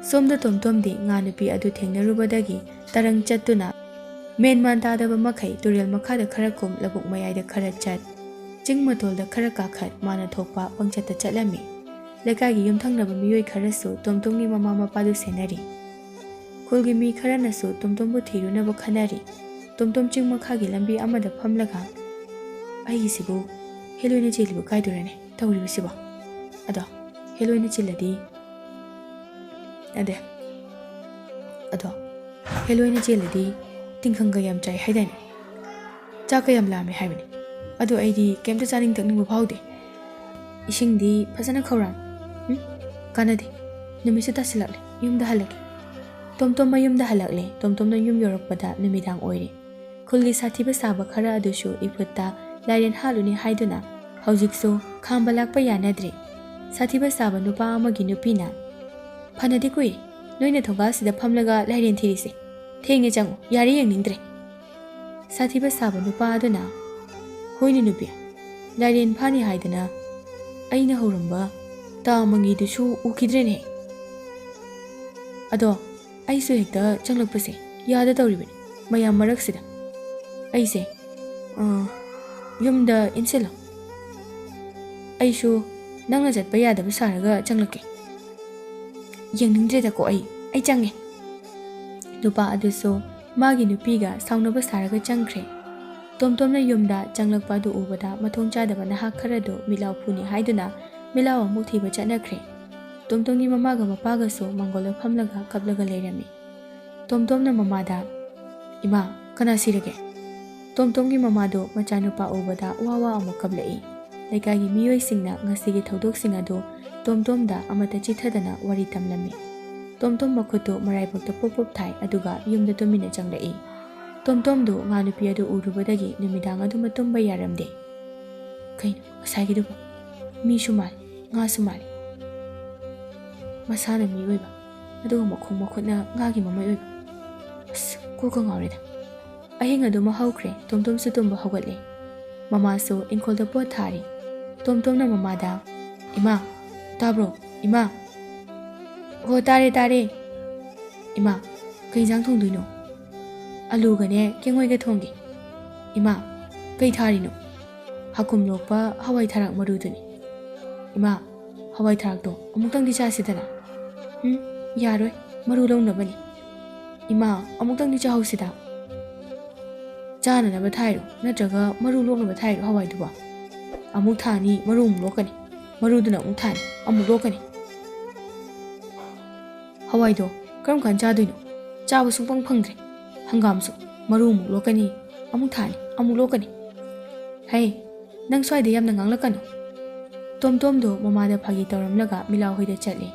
ꯁꯣꯝꯗ ꯇꯣꯝꯇꯣꯝꯗꯤ ꯉꯥ ꯅꯨꯄꯤ ꯑꯗꯨ ꯊꯦꯡꯅꯔꯨꯕꯗꯒꯤ ꯇꯔꯪ ꯆꯠꯇꯨꯅ ꯃꯦꯟ ꯃꯥꯟ ꯇꯥꯗꯕ ꯃꯈꯩ ꯇꯨꯔꯦꯜ ꯃꯈꯥꯗ ꯈꯔ ꯀꯨꯝ, ꯂꯧꯕꯨꯛ ꯃꯌꯥꯏꯗ ꯈꯔ ꯆꯠ, ꯆꯤꯡ ꯃꯇꯣꯜꯗ ꯈꯔ ꯀꯥꯈꯠ, ꯃꯥꯅ ꯊꯣꯛꯄ ꯄꯪꯆꯠꯇ ꯆꯠꯂꯝꯃꯤ꯫ ꯂꯩꯀꯥꯏꯒꯤ ꯌꯨꯝꯊꯪꯅꯕ ꯃꯤꯑꯣꯏ ꯈꯔꯁꯨ ꯇꯣꯝꯇꯣꯝꯒꯤ ꯃꯃꯥ ꯃꯄꯥꯗꯨ ꯁꯦꯟꯅꯔꯤ꯫ ꯈꯨꯜꯒꯤ ꯃꯤ ꯈꯔꯅꯁꯨ ꯇꯣꯝꯇꯣꯝꯕꯨ ꯊꯤꯔꯨꯅꯕ ꯈꯟꯅꯔꯤ꯫ ꯇꯣꯝꯇꯣꯝ ꯆꯤꯡ ꯃꯈꯥꯒꯤ ꯂꯝꯕꯤ ꯑꯃꯗ ꯐꯝꯂꯒ, "ꯑꯩꯒꯤꯁꯤꯕꯨ ꯍꯦꯂꯣꯏꯅ ꯆꯦꯜꯂꯤꯕ ꯀꯥꯏꯗꯨꯔꯅꯦ ꯇꯧꯔꯤꯕꯁꯤꯕꯣ? ꯑꯗꯣ ꯍꯦꯂꯣꯏꯅ ꯆꯦꯜꯂꯗꯤ, ꯑꯗꯦ, ꯑꯗꯣ ꯍꯦꯂꯣꯏꯅ ꯆꯦꯜꯂꯗꯤ ꯇꯤꯡꯈꯪꯒ ꯌꯥꯝ ꯆꯥꯏ ꯍꯥꯏꯗꯥꯏꯅꯦ? ꯆꯥꯛꯀ ꯌꯥꯝ ꯂꯥꯝꯃꯦ ꯍꯥꯏꯕꯅꯦ꯫ ꯑꯗꯣ ꯑꯩꯗꯤ ꯀꯩꯝꯇ ꯆꯥꯅꯤꯡ ꯊꯛꯅꯤꯡꯕ ꯐꯥꯎꯗꯦ꯫ ꯏꯁꯤꯡꯗꯤ ꯐꯖꯅ ꯈꯧꯔꯥꯡ꯫ ꯎꯝ? ꯀꯥꯟꯅꯗꯦ꯫ ꯅꯨꯃꯤꯠꯁꯨ ꯇꯥꯁꯤꯜꯂꯛꯂꯦ꯫ ꯌꯨꯝꯗ ꯍꯜꯂꯒꯦ꯫" ꯇꯣꯝꯇꯣꯝ ꯃꯌꯨꯝꯗ ꯍꯜꯂꯛꯂꯦ꯫ ꯇꯣꯝꯇꯣꯝꯅ ꯌꯨꯝ ꯌꯧꯔꯛꯄꯗ ꯅꯨꯃꯤꯗꯥꯡ ꯑꯣꯏꯔꯦ꯫ ꯈꯨꯜꯒꯤ ꯁꯥꯊꯤꯕ ꯁꯥꯕ ꯈꯔ ꯑꯗꯨꯁꯨ ꯏꯐꯨꯠꯇ ꯂꯥꯏꯔꯦꯟ ꯍꯥꯠꯂꯨꯅꯤ ꯍꯥꯏꯗꯨꯅ ꯍꯧꯖꯤꯛꯁꯨ ꯈꯥꯝꯕ ꯂꯥꯛꯄ ꯌꯥꯅꯗ꯭ꯔꯦ꯫ ꯁꯥꯊꯤꯕ ꯁꯥꯕ ꯅꯨꯄꯥ ꯑꯃꯒꯤ ꯅꯨꯄꯤꯅ, "ꯐꯅꯗꯤ ꯀꯨꯏ ꯅꯣꯏꯅ ꯊꯣꯡꯒꯥꯜꯁꯤꯗ ꯐꯝꯂꯒ ꯂꯥꯏꯔꯦꯟ ꯊꯤꯔꯤꯁꯦ꯫ ꯊꯦꯡꯉꯦ, ꯆꯪꯉꯨ, ꯌꯥꯔꯦ, ꯌꯦꯡꯅꯤꯡꯗ꯭ꯔꯦ꯫" ꯁꯥꯊꯤꯕ ꯁꯥꯕ ꯅꯨꯄꯥ ꯑꯗꯨꯅ, "ꯍꯣꯏꯅꯦ ꯅꯨꯄꯤ, ꯂꯥꯏꯔꯦꯟ ꯐꯥꯅꯤ ꯍꯥꯏꯗꯅ ꯑꯩꯅ ꯍꯧꯔꯝꯕ ꯇꯥ ꯃꯪꯒꯤꯗꯨꯁꯨ ꯎꯈꯤꯗ꯭ꯔꯦꯅꯦ꯫ ꯑꯗꯣ ꯑꯩꯁꯨ ꯍꯦꯛꯇ ꯆꯪꯂꯛꯄꯁꯦ ꯌꯥꯗ ꯇꯧꯔꯤꯕꯅꯤ ꯃꯌꯥꯝ ꯃꯔꯛꯁꯤꯗ꯫ ꯑꯩꯁꯦ, ꯑ, ꯌꯨꯝꯗ ꯏꯟꯁꯤꯜꯂꯣ꯫ ꯑꯩꯁꯨ ꯅꯪꯅ ꯆꯠꯄ ꯌꯥꯗꯕ ꯁꯥꯔꯒ ꯆꯪꯂꯛꯀꯦ꯫" "ꯌꯦꯡꯅꯤꯡꯗ꯭ꯔꯦꯗꯀꯣ ꯑꯩ, ꯑꯩ ꯆꯪꯉꯦ꯫" ꯅꯨꯄꯥ ꯑꯗꯨꯁꯨ ꯃꯥꯒꯤ ꯅꯨꯄꯤꯒ ꯁꯥꯎꯅꯕ ꯁꯥꯔꯒ ꯆꯪꯈ꯭ꯔꯦ꯫ ꯇꯣꯝꯇꯣꯝꯅ ꯌꯨꯝꯗ ꯆꯪꯂꯛꯄ ꯑꯗꯨ ꯎꯕꯗ ꯃꯊꯣꯡ ꯆꯥꯗꯕ ꯅꯍꯥ ꯈꯔꯗꯨ ꯃꯤꯠꯂꯥꯎ ꯐꯨꯅꯤ ꯍꯥꯏꯗꯨꯅ ꯃꯤꯠꯂꯥꯎ ꯑꯃꯨꯛ ꯊꯤꯕ ꯆꯠꯅꯈ꯭ꯔꯦ꯫ ꯇꯣꯝꯇꯣꯝꯒꯤ ꯃꯃꯥꯒ ꯃꯄꯥꯒꯁꯨ ꯃꯥꯡꯒꯣꯜꯗ ꯐꯝꯂꯒ ꯀꯞꯂꯒ ꯂꯩꯔꯝꯃꯤ꯫ ꯇꯣꯝꯇꯣꯝꯅ ꯃꯃꯥꯗ, "ꯏꯃꯥ, ꯀꯅꯥ ꯁꯤꯔꯒꯦ?" ꯇꯣꯝꯇꯣꯝꯒꯤ ꯃꯃꯥꯗꯣ ꯃꯆꯥꯅꯨꯄꯥ ꯎꯕꯗ ꯋꯥ ꯋꯥ ꯑꯃꯨꯛ ꯀꯞꯂꯛꯏ꯫ ꯂꯩꯀꯥꯏꯒꯤ ꯃꯤꯑꯣꯏꯁꯤꯡꯅ ꯉꯁꯤꯒꯤ ꯊꯧꯗꯣꯛꯁꯤꯡ ꯑꯗꯨ ꯇꯣꯝꯇꯣꯝꯗ ꯑꯃꯠꯇ ꯆꯤꯠꯊꯗꯅ ꯋꯥꯔꯤ ꯇꯝꯂꯝꯃꯤ꯫ ꯇꯣꯝꯇꯣꯝ ꯃꯈꯨꯠꯇꯨ ꯃꯔꯥꯏꯕꯛꯇ ꯄꯣꯞ ꯄꯣꯞ ꯊꯥꯏ, ꯑꯗꯨꯒ ꯌꯨꯝꯗ ꯇꯨꯃꯤꯟꯅ ꯆꯪꯂꯛꯏ꯫ ꯇꯣꯝꯇꯣꯝꯗꯨ ꯉꯥ ꯅꯨꯄꯤ ꯑꯗꯨ ꯎꯔꯨꯕꯗꯒꯤ ꯅꯨꯃꯤꯗꯥꯡ ꯑꯗꯨꯃ ꯇꯨꯝꯕ ꯌꯥꯔꯝꯗꯦ꯫ "ꯀꯩꯅꯣ ꯉꯁꯥꯏꯒꯤꯗꯨꯕꯨ? ꯃꯤꯁꯨ ꯃꯥꯜꯂꯤ, ꯉꯥꯁꯨ ꯃꯥꯜꯂꯤ꯫ ꯃꯁꯥꯅ ꯃꯤ ꯑꯣꯏꯕ, ꯑꯗꯨꯒ ꯃꯈꯣꯡ ꯃꯈꯨꯠꯅ ꯉꯥꯒꯤ ꯃꯃꯩ ꯑꯣꯏꯕ꯫ ꯑꯁ, ꯀꯣꯛꯀ ꯉꯥꯎꯔꯦꯗ꯫" ꯑꯍꯤꯡ ꯑꯗꯨꯃ ꯍꯧꯈ꯭ꯔꯦ꯫ ꯇꯣꯝꯇꯣꯝꯁꯨ ꯇꯨꯝꯕ ꯍꯧꯒꯠꯂꯦ꯫ ꯃꯃꯥꯁꯨ ꯏꯪꯈꯣꯜꯗ ꯄꯣꯠ ꯊꯥꯔꯤ꯫ ꯇꯣꯝꯇꯣꯝꯅ ꯃꯃꯥꯗ, "ꯏꯃꯥ, ꯇꯥꯕ꯭ꯔꯣ? ꯏꯃꯥ!" "ꯍꯣ, ꯇꯥꯔꯦ, ꯇꯥꯔꯦ꯫" "ꯏꯃꯥ, ꯀꯩ ꯏꯟꯖꯥꯡ ꯊꯣꯡꯗꯣꯏꯅꯣ?" "ꯑꯂꯨꯒꯅꯦ ꯀꯦꯡꯉꯣꯏꯒ ꯊꯣꯡꯒꯦ꯫" "ꯏꯃꯥ, ꯀꯩ ꯊꯥꯔꯤꯅꯣ?" "ꯍꯥꯀꯨꯝ ꯂꯣꯛꯄ ꯍꯋꯥꯏ ꯊꯔꯥꯛ ꯃꯔꯨꯗꯨꯅꯤ꯫" "ꯏꯃꯥ, ꯍꯋꯥꯏ ꯊꯔꯥꯛꯇꯣ ꯑꯃꯨꯛꯇꯪꯗꯤ ꯆꯥꯁꯤꯗꯅ꯫" "ꯎꯝ, ꯌꯥꯔꯣꯏ, ꯃꯔꯨ ꯂꯧꯅꯕꯅꯤ꯫" "ꯏꯃꯥ, ꯑꯃꯨꯛꯇꯪꯗꯤ ꯆꯥꯍꯧꯁꯤꯗ꯫" ꯆꯥꯅꯅꯕ ꯊꯥꯏꯔꯣ, ꯅꯠꯇ꯭ꯔꯒ ꯃꯔꯨ ꯂꯣꯛꯅꯕ ꯊꯥꯏꯔꯣ ꯍꯋꯥꯏꯗꯨꯕꯣ? ꯑꯃꯨꯛ ꯊꯥꯅꯤ, ꯃꯔꯨ ꯑꯃꯨꯛ ꯂꯣꯛꯀꯅꯤ, ꯃꯔꯨꯗꯨꯅ ꯑꯃꯨꯛ ꯊꯥꯅꯤ, ꯑꯃꯨꯛ ꯂꯣꯛꯀꯅꯤ꯫ ꯍꯋꯥꯏꯗꯣ ꯀꯔꯝ ꯀꯥꯟ ꯆꯥꯗꯣꯏꯅꯣ? ꯆꯥꯕ ꯁꯨꯡꯐꯪ ꯐꯪꯗ꯭ꯔꯦ꯫ ꯍꯪꯒꯥꯝꯁꯨ ꯃꯔꯨ ꯑꯃꯨꯛ ꯂꯣꯛꯀꯅꯤ, ꯑꯃꯨꯛ ꯊꯥꯅꯤ, ꯑꯃꯨꯛ ꯂꯣꯛꯀꯅꯤ꯫ ꯍꯩ, ꯅꯪ ꯁ꯭ꯋꯥꯏꯗ ꯌꯥꯝꯅ ꯉꯥꯡꯂꯛꯀꯅꯨ꯫ ꯇꯣꯝꯇꯣꯝꯗꯣ ꯃꯃꯥꯗ ꯐꯥꯒꯤ ꯇꯧꯔꯝꯂꯒ ꯃꯤꯂꯥꯎ ꯍꯣꯏꯗ ꯆꯠꯂꯦ꯫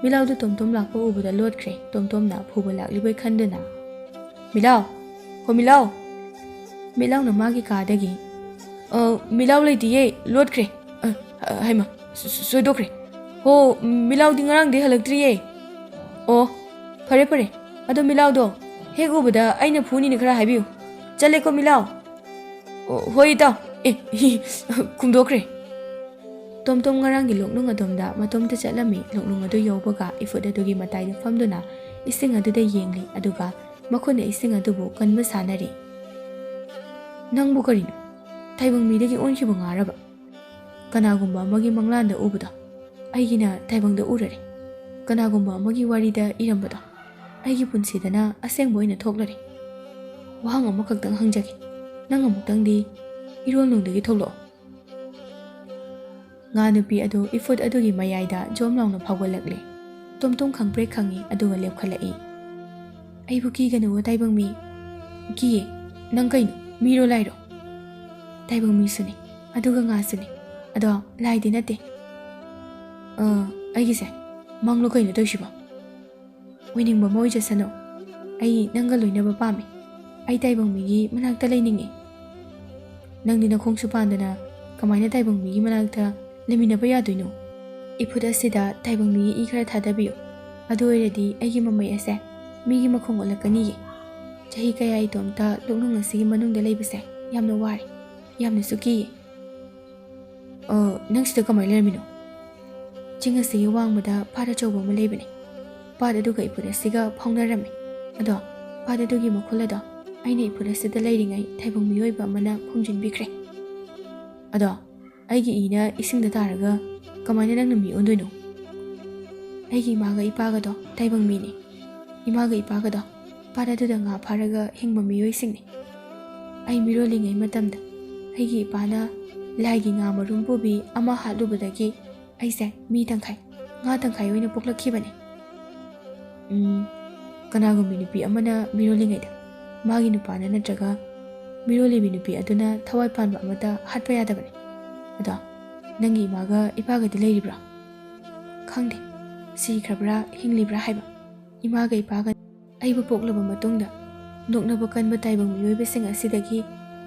ꯃꯤꯂꯥꯎꯗꯣ ꯇꯣꯝꯇꯣꯝ ꯂꯥꯛꯄ ꯎꯕꯗ ꯂꯣꯠꯈ꯭ꯔꯦ꯫ ꯇꯣꯝꯇꯣꯝꯅ ꯐꯨꯕ ꯂꯥꯛꯂꯤꯕꯣꯏ ꯈꯟꯗꯨꯅ, "ꯃꯤꯂꯥꯎ! ꯍꯣ ꯃꯤꯂꯥꯎ!" ꯃꯤꯂꯥꯎꯅ ꯃꯥꯒꯤ ꯀꯥꯗꯒꯤ, "ꯑ, ꯃꯤꯂꯥꯎ ꯂꯩꯇꯤꯌꯦ, ꯂꯣꯠꯈ꯭ꯔꯦ꯫ ꯑ, ꯑ, ꯍꯩꯃ, ꯁꯣ-, ꯁꯣ-, ꯁꯣꯏꯗꯣꯛꯈ꯭ꯔꯦ꯫ ꯍꯣ, ꯃꯤꯂꯥꯎꯗꯤ ꯉꯔꯥꯡꯗꯤ ꯍꯜꯂꯛꯇ꯭ꯔꯤꯌꯦ꯫ ꯑꯣ, ꯐꯔꯦ, ꯐꯔꯦ꯫ ꯑꯗꯣ ꯃꯤꯂꯥꯎꯗꯣ ꯍꯦꯛ ꯎꯕꯗ ꯑꯩꯅ ꯐꯨꯅꯤꯅ ꯈꯔ ꯍꯥꯏꯕꯤꯌꯨ꯫ ꯆꯠꯂꯦꯀꯣ ꯃꯤꯂꯥꯎ?" "ꯑꯣ, ꯍꯣꯏ ꯏꯇꯥꯎ꯫ ꯑꯦ, ꯈꯨꯝꯗꯣꯛꯈ꯭ꯔꯦ꯫" ꯇꯣꯝꯇꯣꯝ ꯉꯔꯥꯡꯒꯤ ꯂꯣꯛꯅꯨꯡ ꯑꯗꯣꯝꯗ ꯃꯇꯣꯝꯇ ꯆꯠꯂꯝꯃꯤ꯫ ꯂꯣꯛꯅꯨꯡ ꯑꯗꯨ ꯌꯧꯕꯒ ꯏꯐꯨꯠ ꯑꯗꯨꯒꯤ ꯃꯇꯥꯏꯗ ꯐꯝꯗꯨꯅ ꯏꯁꯤꯡ ꯑꯗꯨꯗ ꯌꯦꯡꯂꯤ, ꯑꯗꯨꯒ ꯃꯈꯨꯠꯅ ꯏꯁꯤꯡ ꯑꯗꯨꯕꯨ ꯀꯟꯕ ꯁꯥꯟꯅꯔꯤ꯫ "ꯅꯪꯕꯨ ꯀꯔꯤꯅꯣ? ꯇꯥꯏꯕꯪ ꯃꯤꯗꯒꯤ ꯑꯣꯟꯈꯤꯕ ꯉꯥꯔꯕ? ꯀꯅꯥꯒꯨꯝꯕ ꯑꯃꯒꯤ ꯃꯪꯂꯥꯟꯗ ꯎꯕꯗꯣ ꯑꯩꯒꯤꯅ ꯇꯥꯏꯕꯪꯗ ꯎꯔꯔꯦ꯫ ꯀꯅꯥꯒꯨꯝꯕ ꯑꯃꯒꯤ ꯋꯥꯔꯤꯗ ꯏꯔꯝꯕꯗꯣ ꯑꯩꯒꯤ ꯄꯨꯟꯁꯤꯗꯅ ꯑꯁꯦꯡꯕ ꯑꯣꯏꯅ ꯊꯣꯛꯂꯔꯦ꯫ ꯋꯥꯍꯪ ꯑꯃꯈꯛꯇꯪ ꯍꯪꯖꯒꯦ꯫ ꯅꯪ ꯑꯃꯨꯛꯇꯪꯗꯤ ꯏꯔꯣꯜꯅꯨꯡꯗꯒꯤ ꯊꯣꯛꯂꯛꯑꯣ꯫" ꯉꯥ ꯅꯨꯄꯤ ꯑꯗꯨ ꯏꯐꯨꯠ ꯑꯗꯨꯒꯤ ꯃꯌꯥꯏꯗ ꯖꯣꯝ ꯂꯥꯎꯅ ꯐꯥꯎꯒꯠꯂꯛꯂꯦ꯫ ꯇꯣꯝꯇꯣꯝ ꯈꯪꯄ꯭ꯔꯦꯛ ꯈꯪꯉꯤ, ꯑꯗꯨꯒ ꯂꯦꯞꯈꯠꯂꯛꯏ꯫ "ꯑꯩꯕꯨ ꯀꯤꯒꯅꯨ, ꯇꯥꯏꯕꯪ ꯃꯤ꯫" "ꯀꯤꯌꯦ꯫ ꯅꯪ ꯀꯩꯅꯣ, ꯃꯤꯔꯣ ꯂꯥꯏꯔꯣ?" "ꯇꯥꯏꯕꯪ ꯃꯤꯁꯨꯅꯤ, ꯑꯗꯨꯒ ꯉꯥꯁꯨꯅꯤ꯫ ꯑꯗꯣ ꯂꯥꯏꯗꯤ ꯅꯠꯇꯦ꯫" "ꯑ, ꯑꯩꯒꯤꯁꯦ ꯃꯪꯂꯣ ꯀꯩꯅꯣ ꯇꯧꯔꯤꯁꯤꯕꯣ? ꯑꯣꯏꯅꯤꯡꯕ ꯑꯃ ꯑꯣꯏꯖꯁꯅꯨ꯫ ꯑꯩ ꯅꯪꯒ ꯂꯣꯏꯅꯕ ꯄꯥꯝꯃꯤ꯫ ꯑꯩ ꯇꯥꯏꯕꯪ ꯃꯤꯒꯤ ꯃꯅꯥꯛꯇ ꯂꯩꯅꯤꯡꯉꯤ꯫" "ꯅꯪꯗꯤ ꯅꯈꯣꯡꯁꯨ ꯄꯥꯟꯗꯅ ꯀꯃꯥꯏꯅ ꯇꯥꯏꯕꯪ ꯃꯤꯒꯤ ꯃꯅꯥꯛꯇ ꯂꯩꯃꯤꯟꯅꯕ ꯌꯥꯗꯣꯏꯅꯣ? ꯏꯐꯨꯠ ꯑꯁꯤꯗ ꯇꯥꯏꯕꯪ ꯃꯤꯒꯤ ꯏ ꯈꯔ ꯊꯥꯗꯕꯤꯌꯨ꯫ ꯑꯗꯨ ꯑꯣꯏꯔꯗꯤ ꯑꯩꯒꯤ ꯃꯃꯩ ꯑꯁꯦ ꯃꯤꯒꯤ ꯃꯈꯣꯡ ꯑꯣꯜꯂꯛꯀꯅꯤꯌꯦ꯫ ꯆꯍꯤ ꯀꯌꯥ ꯏꯇꯣꯝꯇ ꯂꯣꯛꯅꯨꯡ ꯑꯁꯤꯒꯤ ꯃꯅꯨꯡꯗ ꯂꯩꯕꯁꯦ ꯌꯥꯝꯅ ꯋꯥꯔꯦ, ꯌꯥꯝꯅꯁꯨ ꯀꯤꯌꯦ꯫" "ꯑ, ꯅꯪ ꯁꯤꯗ ꯀꯃꯥꯏꯅ ꯂꯩꯔꯝꯃꯤꯅꯣ?" "ꯆꯤꯡ ꯑꯁꯤꯒꯤ ꯋꯥꯡꯃꯗ ꯄꯥꯠ ꯑꯆꯧꯕ ꯑꯃ ꯂꯩꯕꯅꯦ꯫ ꯄꯥꯠ ꯑꯗꯨꯒ ꯏꯐꯨꯠ ꯑꯁꯤꯒ ꯐꯥꯎꯅꯔꯝꯃꯤ꯫ ꯑꯗꯣ ꯄꯥꯠ ꯑꯗꯨꯒꯤ ꯃꯈꯨꯜ ꯑꯗꯣ ꯑꯩꯅ ꯏꯐꯨꯠ ꯑꯁꯤꯗ ꯂꯩꯔꯤꯉꯩ ꯇꯥꯏꯕꯪ ꯃꯤꯑꯣꯏꯕ ꯑꯃꯅ ꯐꯨꯝꯖꯤꯟꯕꯤꯈ꯭ꯔꯦ꯫ ꯑꯗꯣ ꯑꯩꯒꯤ ꯏꯅ ꯏꯁꯤꯡꯗ ꯇꯥꯔꯒ ꯀꯃꯥꯏꯅ ꯅꯪꯅ ꯃꯤ ꯑꯣꯟꯗꯣꯏꯅꯣ? ꯑꯩꯒꯤ ꯏꯃꯥꯒ ꯏꯄꯥꯒꯗꯣ ꯇꯥꯏꯕꯪ ꯃꯤꯅꯤ꯫ ꯏꯃꯥꯒ ꯏꯄꯥꯒꯗꯣ ꯄꯥꯠ ꯑꯗꯨꯗ ꯉꯥ ꯐꯥꯔꯒ ꯍꯤꯡꯕ ꯃꯤꯑꯣꯏꯁꯤꯡꯅꯤ꯫" ꯑꯩ ꯃꯤꯔꯣꯜꯂꯤꯉꯩ ꯃꯇꯝꯗ ꯑꯩꯒꯤ ꯏꯄꯥꯅ ꯂꯥꯏꯒꯤ ꯉꯥ ꯃꯔꯨꯝ ꯄꯨꯕꯤ ꯑꯃ ꯍꯥꯠꯂꯨꯕꯗꯒꯤ ꯑꯩꯁꯦ ꯃꯤ ꯇꯪꯈꯥꯏ, ꯉꯥ ꯇꯪꯈꯥꯏ ꯑꯣꯏꯅ ꯄꯣꯛꯂꯛꯈꯤꯕꯅꯤ꯫ ꯎꯝ, ꯀꯅꯥꯒꯨꯝꯕꯤ ꯅꯨꯄꯤ ꯑꯃꯅ ꯃꯤꯔꯣꯜꯂꯤꯉꯩꯗ ꯃꯥꯒꯤ ꯅꯨꯄꯥꯅ ꯅꯠꯇ꯭ꯔꯒ ꯃꯤꯔꯣꯜꯂꯤꯕꯤ ꯅꯨꯄꯤ ꯑꯗꯨꯅ ꯊꯋꯥꯏ ꯄꯥꯟꯕ ꯑꯃꯠꯇ ꯍꯥꯠꯄ ꯌꯥꯗꯕꯅꯤ꯫ ꯑꯗꯣ ꯅꯪꯒꯤ ꯏꯃꯥꯒ ꯏꯄꯥꯒꯗꯤ ꯂꯩꯔꯤꯕ꯭ꯔꯣ? ꯈꯪꯗꯦ, ꯁꯤꯈ꯭ꯔꯕ꯭ꯔꯥ ꯍꯤꯡꯂꯤꯕ꯭ꯔꯥ ꯍꯥꯏꯕ꯫ ꯏꯃꯥꯒ ꯏꯄꯥꯒ ꯑꯩꯕꯨ ꯄꯣꯛꯂꯕ ꯃꯇꯨꯡꯗ ꯅꯣꯛꯅꯕ ꯀꯟꯕ ꯇꯥꯏꯕꯪ ꯃꯤꯑꯣꯏꯕꯁꯤꯡ ꯑꯁꯤꯗꯒꯤ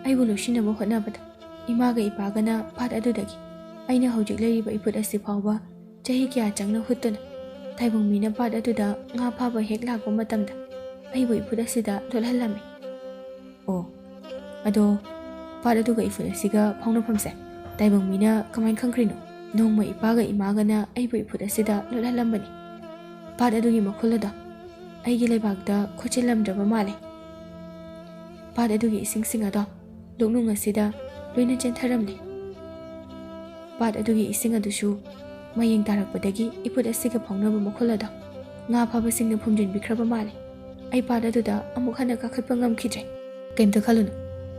ꯑꯩꯕꯨ ꯂꯣꯏꯁꯤꯟꯅꯕ ꯍꯣꯠꯅꯕꯗ ꯏꯃꯥꯒ ꯏꯄꯥꯒꯅ ꯄꯥꯠ ꯑꯗꯨꯗꯒꯤ ꯑꯩꯅ ꯍꯧꯖꯤꯛ ꯂꯩꯔꯤꯕ ꯏꯐꯨꯠ ꯑꯁꯤ ꯐꯥꯎꯕ ꯆꯍꯤ ꯀꯌꯥ ꯆꯪꯅ ꯍꯨꯠꯇꯨꯅ ꯇꯥꯏꯕꯪ ꯃꯤꯅ ꯄꯥꯠ ꯑꯗꯨꯗ ꯉꯥ ꯐꯥꯕ ꯍꯦꯛ ꯂꯥꯛꯄ ꯃꯇꯝꯗ ꯑꯩꯕꯨ ꯏꯐꯨꯠ ꯑꯁꯤꯗ ꯂꯣꯠꯍꯜꯂꯝꯃꯤ꯫ ꯑꯣ, ꯑꯗꯣ ꯄꯥꯠ ꯑꯗꯨꯒ ꯏꯐꯨꯠ ꯑꯁꯤꯒ ꯐꯥꯎꯅꯐꯝꯁꯦ ꯇꯥꯏꯕꯪ ꯃꯤꯅ ꯀꯃꯥꯏꯅ ꯈꯪꯈ꯭ꯔꯤꯅꯣ? ꯅꯣꯡꯃ ꯏꯄꯥꯒ ꯏꯃꯥꯒꯅ ꯑꯩꯕꯨ ꯏꯐꯨꯠ ꯑꯁꯤꯗ ꯂꯣꯠꯍꯜꯂꯝꯕꯅꯤ꯫ ꯄꯥꯠ ꯑꯗꯨꯒꯤ ꯃꯈꯨꯜ ꯑꯗꯣ ꯑꯩꯒꯤ ꯂꯩꯕꯥꯛꯇ ꯈꯣꯠꯆꯤꯜꯂꯝꯗ꯭ꯔꯕ ꯃꯥꯜꯂꯦ꯫ ꯄꯥꯠ ꯑꯗꯨꯒꯤ ꯏꯁꯤꯡꯁꯤꯡ ꯑꯗꯣ ꯂꯣꯛꯅꯨꯡ ꯑꯁꯤꯗ ꯂꯣꯏꯅ ꯆꯦꯟꯊꯔꯝꯂꯦ꯫ ꯄꯥꯠ ꯑꯗꯨꯒꯤ ꯏꯁꯤꯡ ꯑꯗꯨꯁꯨ ꯃꯌꯦꯡ ꯇꯥꯔꯛꯄꯗꯒꯤ ꯏꯐꯨꯠ ꯑꯁꯤꯒ ꯐꯥꯎꯅꯕ ꯃꯈꯨꯜ ꯑꯗꯣ ꯉꯥ ꯐꯥꯕꯁꯤꯡꯅ ꯐꯨꯝꯖꯤꯟꯕꯤꯈ꯭ꯔꯕ ꯃꯥꯜꯂꯦ꯫ ꯑꯩ ꯄꯥꯠ ꯑꯗꯨꯗ ꯑꯃꯨꯛ ꯍꯟꯅ ꯀꯥꯈꯠꯄ ꯉꯝꯈꯤꯗ꯭ꯔꯦ꯫ ꯀꯩꯝꯇ ꯈꯜꯂꯨꯅꯨ,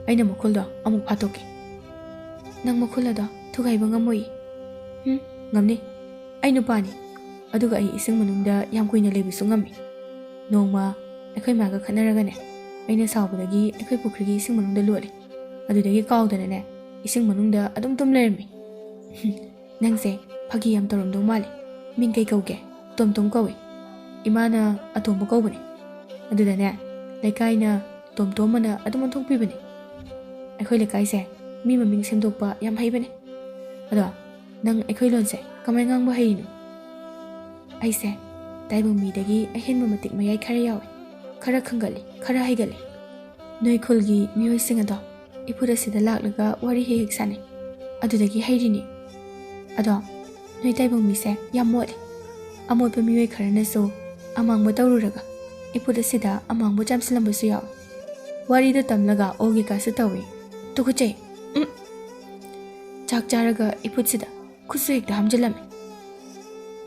ꯑꯩꯅ ꯃꯈꯨꯜꯗꯣ ꯑꯃꯨꯛ ꯐꯥꯠꯇꯣꯛꯀꯦ꯫ ꯅꯪ ꯃꯈꯨꯜ ꯑꯗꯣ ꯊꯨꯒꯥꯏꯕ ꯉꯝꯃꯣꯏꯌꯦ꯫ ꯎꯝ, ꯉꯝꯅꯤ꯫ ꯑꯩ ꯅꯨꯄꯥꯅꯤ, ꯑꯗꯨꯒ ꯑꯩ ꯏꯁꯤꯡ ꯃꯅꯨꯡꯗ ꯌꯥꯝ ꯀꯨꯏꯅ ꯂꯩꯕꯁꯨ ꯉꯝꯃꯤ꯫ ꯅꯣꯡꯃ ꯑꯩꯈꯣꯏ ꯃꯥꯒ ꯈꯠꯅꯔꯒꯅꯦ, ꯑꯩꯅ ꯁꯥꯎꯕꯗꯒꯤ ꯑꯩꯈꯣꯏ ꯄꯨꯈ꯭ꯔꯤꯒꯤ ꯏꯁꯤꯡ ꯃꯅꯨꯡꯗ ꯂꯣꯠꯂꯤ꯫ ꯑꯗꯨꯗꯒꯤ ꯀꯥꯎꯗꯅꯅꯦ, ꯏꯁꯤꯡ ꯃꯅꯨꯡꯗ ꯑꯗꯨꯝ ꯇꯨꯝ ꯂꯩꯔꯝꯃꯤ꯫ ꯅꯪꯁꯦ ꯐꯥꯒꯤ ꯌꯥꯝ ꯇꯧꯔꯝꯗꯧ ꯃꯥꯜꯂꯦ꯫ ꯃꯤꯡ ꯀꯩ ꯀꯧꯒꯦ? ꯇꯣꯝꯇꯣꯝ ꯀꯧꯏ꯫ ꯏꯃꯥꯅ ꯑꯇꯣꯝꯕ ꯀꯧꯕꯅꯦ꯫ ꯑꯗꯨꯗꯅꯦ, ꯂꯩꯀꯥꯏꯅ ꯇꯣꯝꯇꯣꯝ ꯑꯅ ꯑꯗꯨꯝ ꯑꯣꯟꯊꯣꯛꯄꯤꯕꯅꯦ꯫ ꯑꯩꯈꯣꯏ ꯂꯩꯀꯥꯏꯁꯦ ꯃꯤ ꯃꯃꯤꯡ ꯁꯦꯝꯗꯣꯛꯄ ꯌꯥꯝ ꯍꯩꯕꯅꯦ꯫ ꯑꯗꯣ ꯅꯪ ꯑꯩꯈꯣꯏ ꯂꯣꯟꯁꯦ ꯀꯃꯥꯏ ꯉꯥꯡꯕ ꯍꯩꯔꯤꯅꯣ? ꯑꯩꯁꯦ ꯇꯥꯏꯕꯪ ꯃꯤꯗꯒꯤ ꯑꯍꯦꯟꯕ ꯃꯇꯤꯛ ꯃꯌꯥꯏ ꯈꯔ ꯌꯥꯎꯏ, ꯈꯔ ꯈꯪꯒꯠꯂꯤ, ꯈꯔ ꯍꯩꯒꯠꯂꯤ꯫ ꯅꯣꯏ ꯈꯨꯜꯒꯤ ꯃꯤꯑꯣꯏꯁꯤꯡ ꯑꯗꯣ ꯏꯐꯨꯠ ꯑꯁꯤꯗ ꯂꯥꯛꯂꯒ ꯋꯥꯔꯤ ꯍꯦꯛ ꯍꯦꯛ ꯁꯥꯟꯅꯩ, ꯑꯗꯨꯗꯒꯤ ꯍꯩꯔꯤꯅꯤ꯫ ꯑꯗꯣ ꯅꯣꯏ ꯇꯥꯏꯕꯪ ꯃꯤꯁꯦ ꯌꯥꯝ ꯃꯣꯠꯂꯤ꯫ ꯑꯃꯣꯠꯄ ꯃꯤꯑꯣꯏ ꯈꯔꯅꯁꯨ ꯑꯃꯥꯡꯕ ꯇꯧꯔꯨꯔꯒ ꯏꯐꯨꯠ ꯑꯁꯤꯗ ꯑꯃꯥꯡꯕ ꯆꯥꯝꯁꯤꯜꯂꯝꯕꯁꯨ ꯌꯥꯎꯏ꯫ ꯋꯥꯔꯤꯗ ꯇꯝꯂꯒ ꯑꯣꯒꯦ ꯀꯥꯁꯨ ꯇꯧꯏ꯫ ꯇꯨꯀꯠꯆꯩ꯫ ꯎꯝ꯫ ꯆꯥꯛ ꯆꯥꯔꯒ ꯏꯐꯨꯠꯁꯤꯗ ꯈꯨꯠꯁꯨ ꯍꯦꯛꯇ ꯍꯥꯝꯖꯤꯜꯂꯝꯃꯤ꯫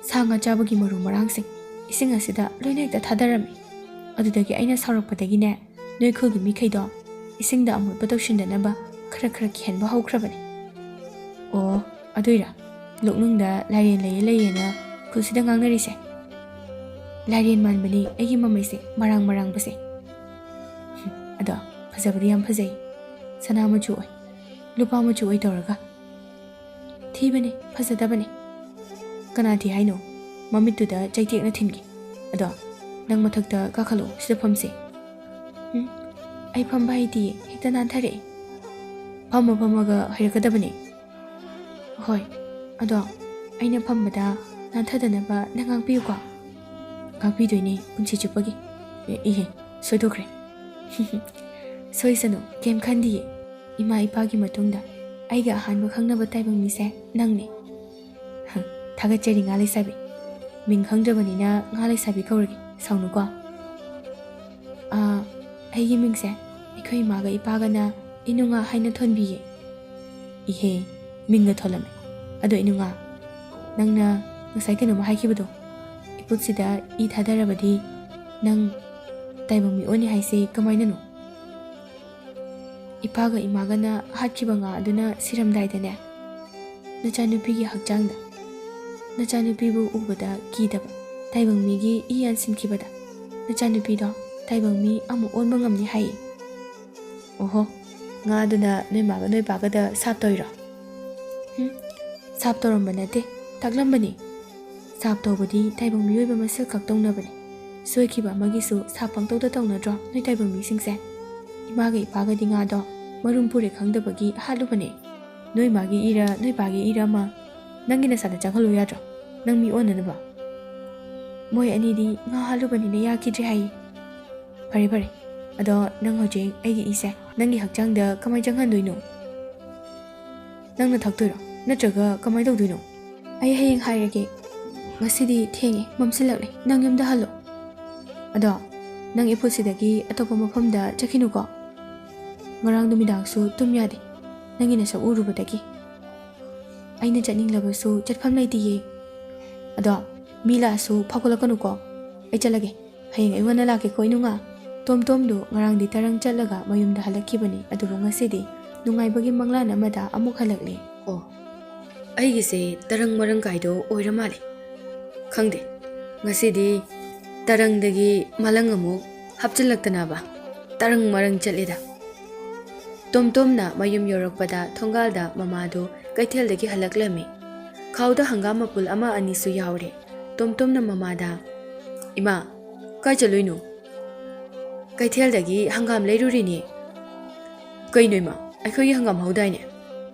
ꯁꯥ ꯉꯥ ꯆꯥꯕꯒꯤ ꯃꯔꯨ ꯃꯔꯥꯡꯁꯤꯡ ꯏꯁꯤꯡ ꯑꯁꯤꯗ ꯂꯣꯏꯅ ꯍꯦꯛꯇ ꯊꯥꯗꯔꯝꯃꯤ꯫ ꯑꯗꯨꯗꯒꯤ ꯑꯩꯅ ꯁꯥꯎꯔꯛꯄꯗꯒꯤꯅꯦ, ꯅꯣꯏ ꯈꯨꯜꯒꯤ ꯃꯤꯈꯩꯗꯣ ꯏꯁꯤꯡꯗ ꯑꯃꯣꯠꯄ ꯇꯧꯁꯤꯟꯗꯅꯕ ꯈꯔ ꯈꯔ ꯀꯤꯍꯟꯕ ꯍꯧꯈ꯭ꯔꯕꯅꯤ꯫ ꯑꯣ, ꯑꯗꯨꯏꯔꯥ? ꯂꯣꯛꯅꯨꯡꯗ ꯂꯥꯏꯔꯦꯟ ꯂꯩꯌꯦ ꯂꯩꯌꯦꯅ ꯈꯨꯜꯁꯤꯗ ꯉꯥꯡꯅꯔꯤꯁꯦ? ꯂꯥꯏꯔꯦꯟ ꯃꯥꯟꯕꯅꯤ ꯑꯩꯒꯤ ꯃꯃꯩꯁꯦ ꯃꯔꯥꯡ ꯃꯔꯥꯡꯕꯁꯦ꯫ ꯑꯗꯣ ꯐꯖꯕꯗꯤ ꯌꯥꯝ ꯐꯖꯩ꯫ ꯁꯅꯥ ꯃꯆꯨ ꯑꯣꯏ, ꯂꯨꯄꯥ ꯃꯆꯨ ꯑꯣꯏ ꯇꯧꯔꯒ꯫ ꯊꯤꯕꯅꯦ, ꯐꯖꯗꯕꯅꯦ꯫ ꯀꯅꯥ ꯊꯤ ꯍꯥꯏꯅꯣ? ꯃꯃꯤꯠꯇꯨꯗ ꯆꯩꯇꯦꯛꯅ ꯊꯤꯟꯒꯦ꯫ ꯑꯗꯣ ꯅꯪ ꯃꯊꯛꯇ ꯀꯥꯈꯠꯂꯛꯑꯣ, ꯁꯤꯗ ꯐꯝꯁꯦ꯫ ꯎꯝ, ꯑꯩ ꯐꯝꯕ ꯍꯩꯇꯤꯌꯦ, ꯍꯦꯛꯇ ꯅꯥꯟꯊꯔꯛꯑꯦ꯫ ꯐꯝꯃ ꯐꯝꯃꯒ ꯍꯩꯔꯛꯀꯗꯕꯅꯦ꯫ ꯍꯣꯏ, ꯑꯗꯣ ꯑꯩꯅ ꯐꯝꯕꯗ ꯅꯥꯟꯊꯗꯅꯕ ꯅꯪ ꯉꯥꯛꯄꯤꯌꯨꯀꯣ꯫ ꯉꯥꯛꯄꯤꯗꯣꯏꯅꯦ, ꯄꯨꯟꯁꯤ ꯆꯨꯞꯄꯒꯤ꯫ ꯑꯦ, ꯏꯍꯦ, ꯁꯣꯏꯗꯣꯛꯈ꯭ꯔꯦ꯫ ꯁꯣꯏꯁꯅꯨ, ꯀꯩꯝ ꯈꯟꯗꯤꯌꯦ꯫ ꯏꯃꯥ ꯏꯄꯥꯒꯤ ꯃꯇꯨꯡꯗ ꯑꯩꯒ ꯑꯍꯥꯟꯕ ꯈꯪꯅꯕ ꯇꯥꯏꯕꯪ ꯃꯤꯁꯦ ꯅꯪꯅꯦ꯫ ꯍ, ꯊꯥꯒꯠꯆꯔꯤ, ꯉꯥ ꯂꯩꯁꯥꯕꯤ꯫ ꯃꯤꯡ ꯈꯪꯗ꯭ꯔꯕꯅꯤꯅ ꯉꯥ ꯂꯩꯁꯥꯕꯤ ꯀꯧꯔꯒꯦ, ꯁꯥꯎꯅꯨꯀꯣ꯫ ꯑꯥ, ꯑꯩꯒꯤ ꯃꯤꯡꯁꯦ ꯑꯩꯈꯣꯏ ꯏꯃꯥꯒ ꯏꯄꯥꯒꯅ ꯏꯅꯨꯉꯥ ꯍꯥꯏꯅ ꯊꯣꯟꯕꯤꯌꯦ꯫ ꯏꯍꯦ, ꯃꯤꯡꯒ ꯊꯣꯜꯂꯝꯃꯦ꯫ ꯑꯗꯣ ꯏꯅꯨꯉꯥ, ꯅꯪꯅ ꯉꯁꯥꯏ ꯀꯩꯅꯣꯝꯃ ꯍꯥꯏꯈꯤꯕꯗꯣ, ꯏꯄꯨꯠꯁꯤꯗ ꯏ ꯊꯥꯗꯔꯕꯗꯤ ꯅꯪ ꯇꯥꯏꯕꯪ ꯃꯤ ꯑꯣꯟꯅꯤ ꯍꯥꯏꯁꯦ ꯀꯃꯥꯏꯅꯅꯣ? ꯏꯄꯥꯒ ꯏꯃꯥꯒꯅ ꯍꯥꯠꯈꯤꯕ ꯉꯥ ꯑꯗꯨꯅ ꯁꯤꯔꯝꯗꯥꯏꯗꯅꯦ, ꯅꯆꯥꯅꯨꯄꯤꯒꯤ ꯍꯛꯆꯥꯡꯗ, ꯅꯆꯥꯅꯨꯄꯤꯕꯨ ꯎꯕꯗ ꯀꯤꯗꯕ ꯇꯥꯏꯕꯪ ꯃꯤꯒꯤ ꯏ ꯌꯥꯟꯁꯤꯟꯈꯤꯕꯗ, ꯅꯆꯥꯅꯨꯄꯤꯗꯣ ꯇꯥꯏꯕꯪ ꯃꯤ ꯑꯃ ꯑꯣꯟꯕ ꯉꯝꯅꯤ ꯍꯥꯏꯌꯦ꯫ ꯑꯣꯍꯣ, ꯉꯥꯗꯨꯅ ꯅꯣꯏ ꯃꯥꯒ ꯅꯣꯏ ꯄꯥꯒꯗ ꯁꯥꯞ ꯇꯧꯔꯤꯔꯣ? ꯍꯨꯝ, ꯁꯥꯞ ꯇꯧꯔꯝꯕ ꯅꯠꯇꯦ, ꯇꯥꯛꯂꯝꯕꯅꯤ꯫ ꯁꯥꯞ ꯇꯧꯕꯗꯤ ꯇꯥꯏꯕꯪ ꯃꯤꯑꯣꯏꯕ ꯃꯁꯦꯜ ꯈꯛ ꯇꯧꯅꯕꯅꯤ꯫ ꯁꯣꯏꯈꯤꯕ ꯑꯃꯒꯤꯁꯨ ꯁꯥꯞ ꯄꯪꯇꯧꯗ ꯇꯧꯅꯗ꯭ꯔꯣ ꯅꯣꯏ ꯇꯥꯏꯕꯪ ꯃꯤꯁꯤꯡꯁꯦ? ꯏꯃꯥꯒ ꯏꯄꯥꯒꯗꯤ ꯉꯥꯗꯣ ꯃꯔꯨꯝ ꯄꯨꯔꯦ ꯈꯪꯗꯕꯒꯤ ꯍꯥꯠꯂꯨꯕꯅꯦ꯫ ꯅꯣꯏ ꯃꯥꯒꯤ ꯏꯔ ꯅꯣꯏ ꯄꯥꯒꯤ ꯏꯔ ꯑꯃ ꯅꯪꯒꯤ ꯅꯁꯥꯗ ꯆꯪꯍꯜꯂꯨ ꯌꯥꯗ꯭ꯔꯣ, ꯅꯪ ꯃꯤ ꯑꯣꯟꯅꯅꯕ? ꯃꯣꯏ ꯑꯅꯤꯗꯤ ꯉꯥ ꯍꯥꯠꯂꯨꯕꯅꯤꯅ ꯌꯥꯈꯤꯗ꯭ꯔꯦ ꯍꯥꯏꯌꯦ꯫ ꯐꯔꯦ ꯐꯔꯦ, ꯑꯗꯣ ꯅꯪ ꯍꯧꯖꯤꯛ ꯑꯩꯒꯤ ꯏꯁꯦ ꯅꯪꯒꯤ ꯍꯛꯆꯥꯡꯗ ꯀꯃꯥꯏ ꯆꯪꯍꯟꯗꯣꯏꯅꯣ? ꯅꯪꯅ ꯊꯛꯇꯣꯏꯔꯣ, ꯅꯠꯇ꯭ꯔꯒ ꯀꯃꯥꯏ ꯇꯧꯗꯣꯏꯅꯣ? ꯑꯩ ꯍꯌꯦꯡ ꯍꯥꯏꯔꯒꯦ꯫ ꯉꯁꯤꯗꯤ ꯊꯦꯡꯉꯦ, ꯃꯝꯁꯤꯜꯂꯛꯂꯦ, ꯅꯪ ꯌꯨꯝꯗ ꯍꯜꯂꯣ꯫ ꯑꯗꯣ ꯅꯪ ꯏꯐꯨꯠꯁꯤꯗꯒꯤ ꯑꯇꯣꯞꯄ ꯃꯐꯝꯗ ꯆꯠꯈꯤꯅꯨꯀꯣ꯫ ꯉꯔꯥꯡ ꯅꯨꯃꯤꯗꯥꯡꯁꯨ ꯇꯨꯝ ꯌꯥꯗꯦ, ꯅꯪꯒꯤ ꯅꯁꯛ ꯎꯔꯨꯕꯗꯒꯤ꯫ ꯑꯩꯅ ꯆꯠꯅꯤꯡꯂꯕꯁꯨ ꯆꯠꯐꯝ ꯂꯩꯇꯤꯌꯦ꯫ ꯑꯗꯣ ꯃꯤ ꯂꯥꯛꯑꯁꯨ ꯐꯥꯎꯒꯠꯂꯛꯀꯅꯨꯀꯣ꯫ ꯑꯩ ꯆꯠꯂꯒꯦ꯫ ꯍꯌꯦꯡ ꯑꯩ ꯉꯟꯅ ꯂꯥꯛꯀꯦꯀꯣ, ꯏꯅꯨꯡꯉꯥ꯫ ꯇꯣꯝꯇꯣꯝꯗꯨ ꯉꯔꯥꯡꯗꯤ ꯇꯔꯪ ꯆꯠꯂꯒ ꯃꯌꯨꯝꯗ ꯍꯜꯂꯛꯈꯤꯕꯅꯤ, ꯑꯗꯨꯕꯨ ꯉꯁꯤꯗꯤ ꯅꯨꯡꯉꯥꯏꯕꯒꯤ ꯃꯪꯂꯥꯟ ꯑꯃꯗ ꯑꯃꯨꯛ ꯍꯜꯂꯛꯂꯦ꯫ ꯑꯣ, ꯑꯩꯒꯤꯁꯦ ꯇꯔꯪ ꯃꯔꯪ ꯀꯥꯏꯗꯣ ꯑꯣꯏꯔ ꯃꯥꯜꯂꯦ꯫ ꯈꯪꯗꯦ, ꯉꯁꯤꯗꯤ ꯇꯔꯪꯗꯒꯤ ꯃꯂꯪ ꯑꯃꯨꯛ ꯍꯥꯞꯆꯤꯜꯂꯛꯇꯅꯕ ꯇꯔꯪ ꯃꯔꯪ ꯆꯠꯂꯤꯗ꯫ ꯇꯣꯝꯇꯣꯝꯅ ꯃꯌꯨꯝ ꯌꯧꯔꯛꯄꯗ ꯊꯣꯡꯒꯥꯜꯗ ꯃꯃꯥꯗꯨ ꯀꯩꯊꯦꯜꯗꯒꯤ ꯍꯜꯂꯛꯂꯝꯃꯤ꯫ ꯈꯥꯎꯗ ꯍꯪꯒꯥꯝ ꯃꯄꯨꯜ ꯑꯃ ꯑꯅꯤꯁꯨ ꯌꯥꯎꯔꯦ꯫ ꯇꯣꯝꯇꯣꯝꯅ ꯃꯃꯥꯗ, "ꯏꯃꯥ, ꯀꯥꯏ ꯆꯠꯂꯨꯏꯅꯣ?" "ꯀꯩꯊꯦꯜꯗꯒꯤ ꯍꯪꯒꯥꯝ ꯂꯩꯔꯨꯔꯤꯅꯦ꯫" "ꯀꯩꯅꯣ ꯏꯃꯥ, ꯑꯩꯈꯣꯏꯒꯤ ꯍꯪꯒꯥꯝ ꯍꯧꯗꯥꯏꯅꯦ?"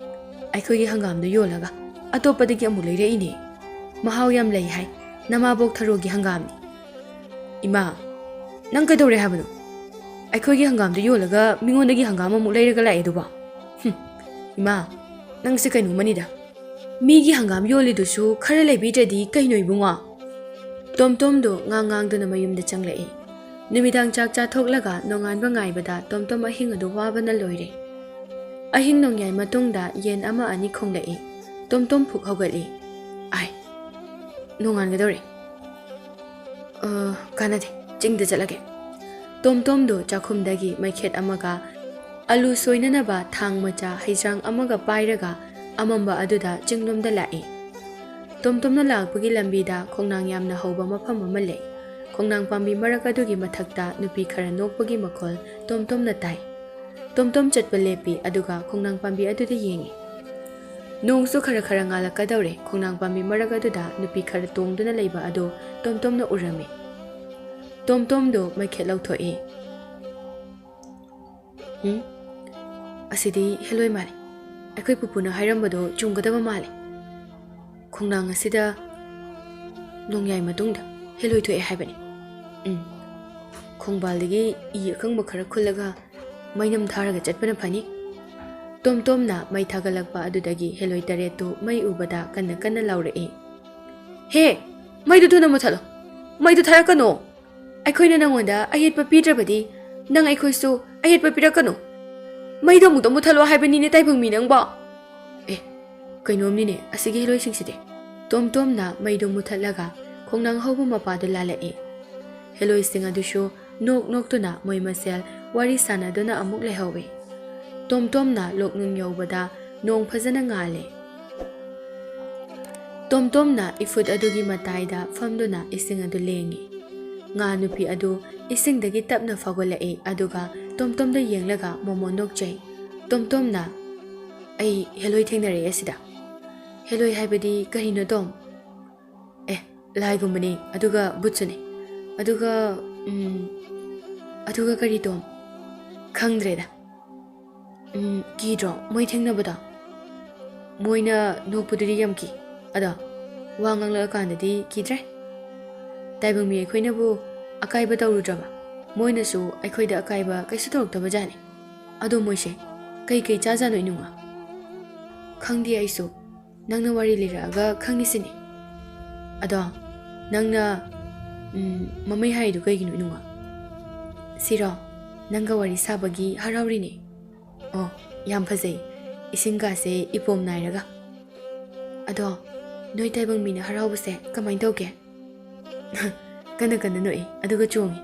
"ꯑꯩꯈꯣꯏꯒꯤ ꯍꯪꯒꯥꯝꯗꯨ ꯌꯣꯜꯂꯒ ꯑꯇꯣꯞꯄꯗꯒꯤ ꯑꯃꯨꯛ ꯂꯩꯔꯛꯏꯅꯦ꯫ ꯃꯍꯥꯎ ꯌꯥꯝ ꯂꯩ ꯍꯥꯏ, ꯅꯃꯥꯕꯣꯛ ꯊꯔꯣꯒꯤ ꯍꯪꯒꯥꯝꯅꯤ꯫" "ꯏꯃꯥ, ꯅꯪ ꯀꯩꯗꯧꯔꯦ ꯍꯥꯏꯕꯅꯣ? ꯑꯩꯈꯣꯏꯒꯤ ꯍꯪꯒꯥꯝꯗꯨ ꯌꯣꯜꯂꯒ ꯃꯤꯉꯣꯟꯗꯒꯤ ꯍꯪꯒꯥꯝ ꯑꯃꯨꯛ ꯂꯩꯔꯒ ꯂꯥꯛꯑꯦ ꯑꯗꯨꯕꯣ? ꯍꯨꯝ, ꯏꯃꯥ, ꯅꯪꯁꯦ ꯀꯩꯅꯣꯝꯃꯅꯤꯗ꯫ ꯃꯤꯒꯤ ꯍꯪꯒꯥꯝ ꯌꯣꯜꯂꯤꯗꯨꯁꯨ ꯈꯔ ꯂꯩꯕꯤꯗ꯭ꯔꯗꯤ ꯀꯩꯅꯣ ꯏꯕꯨꯡꯉꯣ?" ꯇꯣꯝꯇꯣꯝꯗꯣ ꯉꯥꯡ ꯉꯥꯡꯗꯨꯅ ꯃꯌꯨꯝꯗ ꯆꯪꯂꯛꯏ꯫ ꯅꯨꯃꯤꯗꯥꯡ ꯆꯥꯛ ꯆꯥꯊꯣꯛꯂꯒ ꯅꯣꯡꯉꯥꯟꯕ ꯉꯥꯏꯕꯗ ꯇꯣꯝꯇꯣꯝ ꯑꯍꯤꯡ ꯑꯗꯨ ꯋꯥꯕꯅ ꯂꯣꯏꯔꯦ꯫ ꯑꯍꯤꯡ ꯅꯣꯡꯌꯥꯏ ꯃꯇꯨꯡꯗ ꯌꯦꯟ ꯑꯃ ꯑꯅꯤ ꯈꯣꯡꯂꯛꯏ꯫ ꯇꯣꯝꯇꯣꯝ ꯐꯨꯛ ꯍꯧꯒꯠꯂꯤ꯫ "ꯑꯥꯏ, ꯅꯣꯡꯉꯥꯟꯒꯗꯧꯔꯦ꯫ ꯑ, ꯀꯥꯟꯅꯗꯦ, ꯆꯤꯡꯗ ꯆꯠꯂꯒꯦ꯫" ꯇꯣꯝꯇꯣꯝꯗꯣ ꯆꯥꯛꯈꯨꯝꯗꯒꯤ ꯃꯩꯈꯦꯠ ꯑꯃꯒ ꯑꯂꯨ ꯁꯣꯏꯅꯅꯕ ꯊꯥꯡ ꯃꯆꯥ ꯍꯩꯖ꯭ꯔꯥꯡ ꯑꯃꯒ ꯄꯥꯏꯔꯒ ꯑꯃꯝꯕ ꯑꯗꯨꯗ ꯆꯤꯡꯂꯣꯝꯗ ꯂꯥꯛꯏ꯫ ꯇꯣꯝꯇꯣꯝꯅ ꯂꯥꯛꯄꯒꯤ ꯂꯝꯕꯤꯗ ꯈꯣꯡꯅꯥꯡ ꯌꯥꯝꯅ ꯍꯧꯕ ꯃꯐꯝ ꯑꯃ ꯂꯩ꯫ ꯈꯣꯡꯅꯥꯡ ꯄꯥꯝꯕꯤ ꯃꯔꯛ ꯑꯗꯨꯒꯤ ꯃꯊꯛꯇ ꯅꯨꯄꯤ ꯈꯔ ꯅꯣꯛꯄꯒꯤ ꯃꯈꯣꯜ ꯇꯣꯝꯇꯣꯝꯅ ꯇꯥꯏ꯫ ꯇꯣꯝꯇꯣꯝ ꯆꯠꯄ ꯂꯦꯞꯄꯤ, ꯑꯗꯨꯒ ꯈꯣꯡꯅꯥꯡ ꯄꯥꯝꯕꯤ ꯑꯗꯨꯗ ꯌꯦꯡꯉꯤ꯫ ꯅꯣꯡꯁꯨ ꯈꯔ ꯈꯔ ꯉꯥꯜꯂꯛꯀꯗꯧꯔꯦ꯫ ꯈꯣꯡꯅꯥꯡ ꯄꯥꯝꯕꯤ ꯃꯔꯛ ꯑꯗꯨꯗ ꯅꯨꯄꯤ ꯈꯔ ꯇꯣꯡꯗꯨꯅ ꯂꯩꯕ ꯑꯗꯨ ꯇꯣꯝꯇꯣꯝꯅ ꯎꯔꯝꯃꯤ꯫ ꯇꯣꯝꯇꯣꯝꯗꯣ ꯃꯩꯈꯦꯠ ꯂꯧꯊꯣꯛꯏ꯫ "ꯎꯝ, ꯑꯁꯤꯗꯤ ꯍꯦꯂꯣꯏ ꯃꯥꯜꯂꯦ꯫ ꯑꯩꯈꯣꯏ ꯄꯨꯄꯨꯅ ꯍꯥꯏꯔꯝꯕꯗꯣ ꯆꯨꯝꯒꯗꯕ ꯃꯥꯜꯂꯦ꯫ ꯈꯣꯡꯅꯥꯡ ꯑꯁꯤꯗ ꯅꯣꯡꯌꯥꯏ ꯃꯇꯨꯡꯗ ꯍꯦꯂꯣꯏ ꯊꯣꯛꯑꯦ ꯍꯥꯏꯕꯅꯤ꯫ ꯎꯝ, ꯈꯣꯡꯕꯥꯜꯗꯒꯤ ꯏ ꯑꯀꯪꯕ ꯈꯔ ꯈꯨꯜꯂꯒ ꯃꯩꯅꯝ ꯊꯥꯔꯒ ꯆꯠꯄꯅ ꯐꯅꯤ꯫" ꯇꯣꯝꯇꯣꯝꯅ ꯃꯩ ꯊꯥꯒꯠꯂꯛꯄ ꯑꯗꯨꯗꯒꯤ ꯍꯦꯂꯣꯏ ꯇꯔꯦꯠꯇꯨ ꯃꯩ ꯎꯕꯗ ꯀꯟꯅ ꯀꯟꯅ ꯂꯥꯎꯔꯛꯏ꯫ "ꯍꯦ, ꯃꯩꯗꯨ ꯊꯨꯅ ꯃꯨꯊꯠꯂꯣ꯫ ꯃꯩꯗꯨ ꯊꯥꯔꯛꯀꯅꯣ꯫ ꯑꯩꯈꯣꯏꯅ ꯅꯪꯉꯣꯟꯗ ꯑꯌꯦꯠꯄ ꯄꯤꯗ꯭ꯔꯕꯗꯤ ꯅꯪ ꯑꯩꯈꯣꯏꯁꯨ ꯑꯌꯦꯠꯄ ꯄꯤꯔꯛꯀꯅꯨ꯫ ꯃꯩꯗꯣ ꯑꯃꯨꯛꯇ ꯃꯨꯊꯠꯂꯣ ꯍꯥꯏꯕꯅꯤꯅꯦ, ꯇꯥꯏꯕꯪ ꯃꯤ ꯅꯪꯕꯣ꯫" "ꯑꯦ, ꯀꯩꯅꯣꯝꯅꯤꯅꯦ ꯑꯁꯤꯒꯤ ꯍꯦꯂꯣꯏꯁꯤꯡꯁꯤꯗꯤ꯫" ꯇꯣꯝꯇꯣꯝꯅ ꯃꯩꯗꯨ ꯃꯨꯊꯠꯂꯒ ꯈꯣꯡꯅꯥꯡ ꯍꯧꯕ ꯃꯄꯥꯗꯨ ꯂꯥꯜꯂꯛꯏ꯫ ꯍꯦꯂꯣꯏꯁꯤꯡ ꯑꯗꯨꯁꯨ ꯅꯣꯛ ꯅꯣꯛꯇꯨꯅ ꯃꯣꯏ ꯃꯁꯦꯜ ꯋꯥꯔꯤ ꯁꯥꯟꯅꯗꯨꯅ ꯑꯃꯨꯛ ꯂꯩꯍꯧꯏ꯫ ꯇꯣꯝꯇꯣꯝꯅ ꯂꯣꯛꯅꯨꯡ ꯌꯧꯕꯗ ꯅꯣꯡ ꯐꯖꯅ ꯉꯥꯜꯂꯦ꯫ ꯇꯣꯝꯇꯣꯝꯅ ꯏꯐꯨꯠ ꯑꯗꯨꯒꯤ ꯃꯇꯥꯏꯗ ꯐꯝꯗꯨꯅ ꯏꯁꯤꯡ ꯑꯗꯨ ꯂꯦꯡꯉꯤ꯫ ꯉꯥ ꯅꯨꯄꯤ ꯑꯗꯨ ꯏꯁꯤꯡꯗꯒꯤ ꯇꯞꯅ ꯐꯥꯎꯒꯠꯂꯛꯏ, ꯑꯗꯨꯒ ꯇꯣꯝꯇꯣꯝꯗ ꯌꯦꯡꯂꯒ ꯃꯣꯃꯣꯟ ꯅꯣꯛꯆꯩ꯫ ꯇꯣꯝꯇꯣꯝꯅ, "ꯑꯩ ꯍꯦꯂꯣꯏ ꯊꯦꯡꯅꯔꯛꯑꯦ ꯑꯁꯤꯗ꯫" "ꯍꯦꯂꯣꯏ ꯍꯥꯏꯕꯗꯤ ꯀꯔꯤꯅꯣ, ꯇꯣꯝ?" "ꯑꯦ, ꯂꯥꯏꯒꯨꯝꯕꯅꯤ, ꯑꯗꯨꯒ ꯚꯨꯠꯁꯨꯅꯤ꯫ ꯑꯗꯨꯒ, ꯎꯝ, ꯑꯗꯨꯒ ꯀꯔꯤ, ꯇꯣꯝ?" "ꯈꯪꯗ꯭ꯔꯦꯗ꯫" "ꯎꯝ, ꯀꯤꯗ꯭ꯔꯣ ꯃꯣꯏ ꯊꯦꯡꯅꯕꯗꯣ?" "ꯃꯣꯏꯅ ꯅꯣꯛꯄꯗꯨꯗꯤ ꯌꯥꯝ ꯀꯤ꯫ ꯑꯗꯣ ꯋꯥ ꯉꯥꯡꯂꯛꯑꯀꯥꯟꯗꯗꯤ ꯀꯤꯗ꯭ꯔꯦ꯫ ꯇꯥꯏꯕꯪ ꯃꯤ ꯑꯩꯈꯣꯏꯅꯕꯨ ꯑꯀꯥꯏꯕ ꯇꯧꯔꯨꯗ꯭ꯔꯕ, ꯃꯣꯏꯅꯁꯨ ꯑꯩꯈꯣꯏꯗ ꯑꯀꯥꯏꯕ ꯀꯩꯁꯨ ꯇꯧꯔꯛꯇꯕ ꯖꯥꯠꯅꯤ꯫ ꯑꯗꯣ ꯃꯣꯏꯁꯦ ꯀꯩꯀꯩ ꯆꯥꯖꯥꯠꯅꯣ, ꯏꯅꯨꯡꯉꯥ?" "ꯈꯪꯗꯦ ꯑꯩꯁꯨ꯫ ꯅꯪꯅ ꯋꯥꯔꯤ ꯂꯤꯔꯛꯑꯒ ꯈꯪꯉꯤꯁꯤꯅꯤ꯫ ꯑꯗꯣ ꯅꯪꯅ, ꯎꯝ, ꯃꯃꯩ ꯍꯥꯏꯔꯤꯗꯨ ꯀꯩꯒꯤꯅꯣ, ꯏꯅꯨꯡꯉꯥ?" "ꯁꯤꯔꯣ? ꯅꯪꯒ ꯋꯥꯔꯤ ꯁꯥꯕꯒꯤ ꯍꯔꯥꯎꯔꯤꯅꯦ꯫" "ꯑꯣ, ꯌꯥꯝ ꯐꯖꯩ, ꯏꯁꯤꯡꯒꯥꯁꯦ ꯏꯄꯣꯝ ꯅꯥꯏꯔꯒ꯫ ꯑꯗꯣ ꯅꯣꯏ ꯇꯥꯏꯕꯪ ꯃꯤꯅ ꯍꯔꯥꯎꯕꯁꯦ ꯀꯃꯥꯏꯅ ꯇꯧꯒꯦ?" ꯀꯟꯅ ꯀꯟꯅ ꯅꯣꯛꯏ, ꯑꯗꯨꯒ ꯆꯣꯡꯉꯤ꯫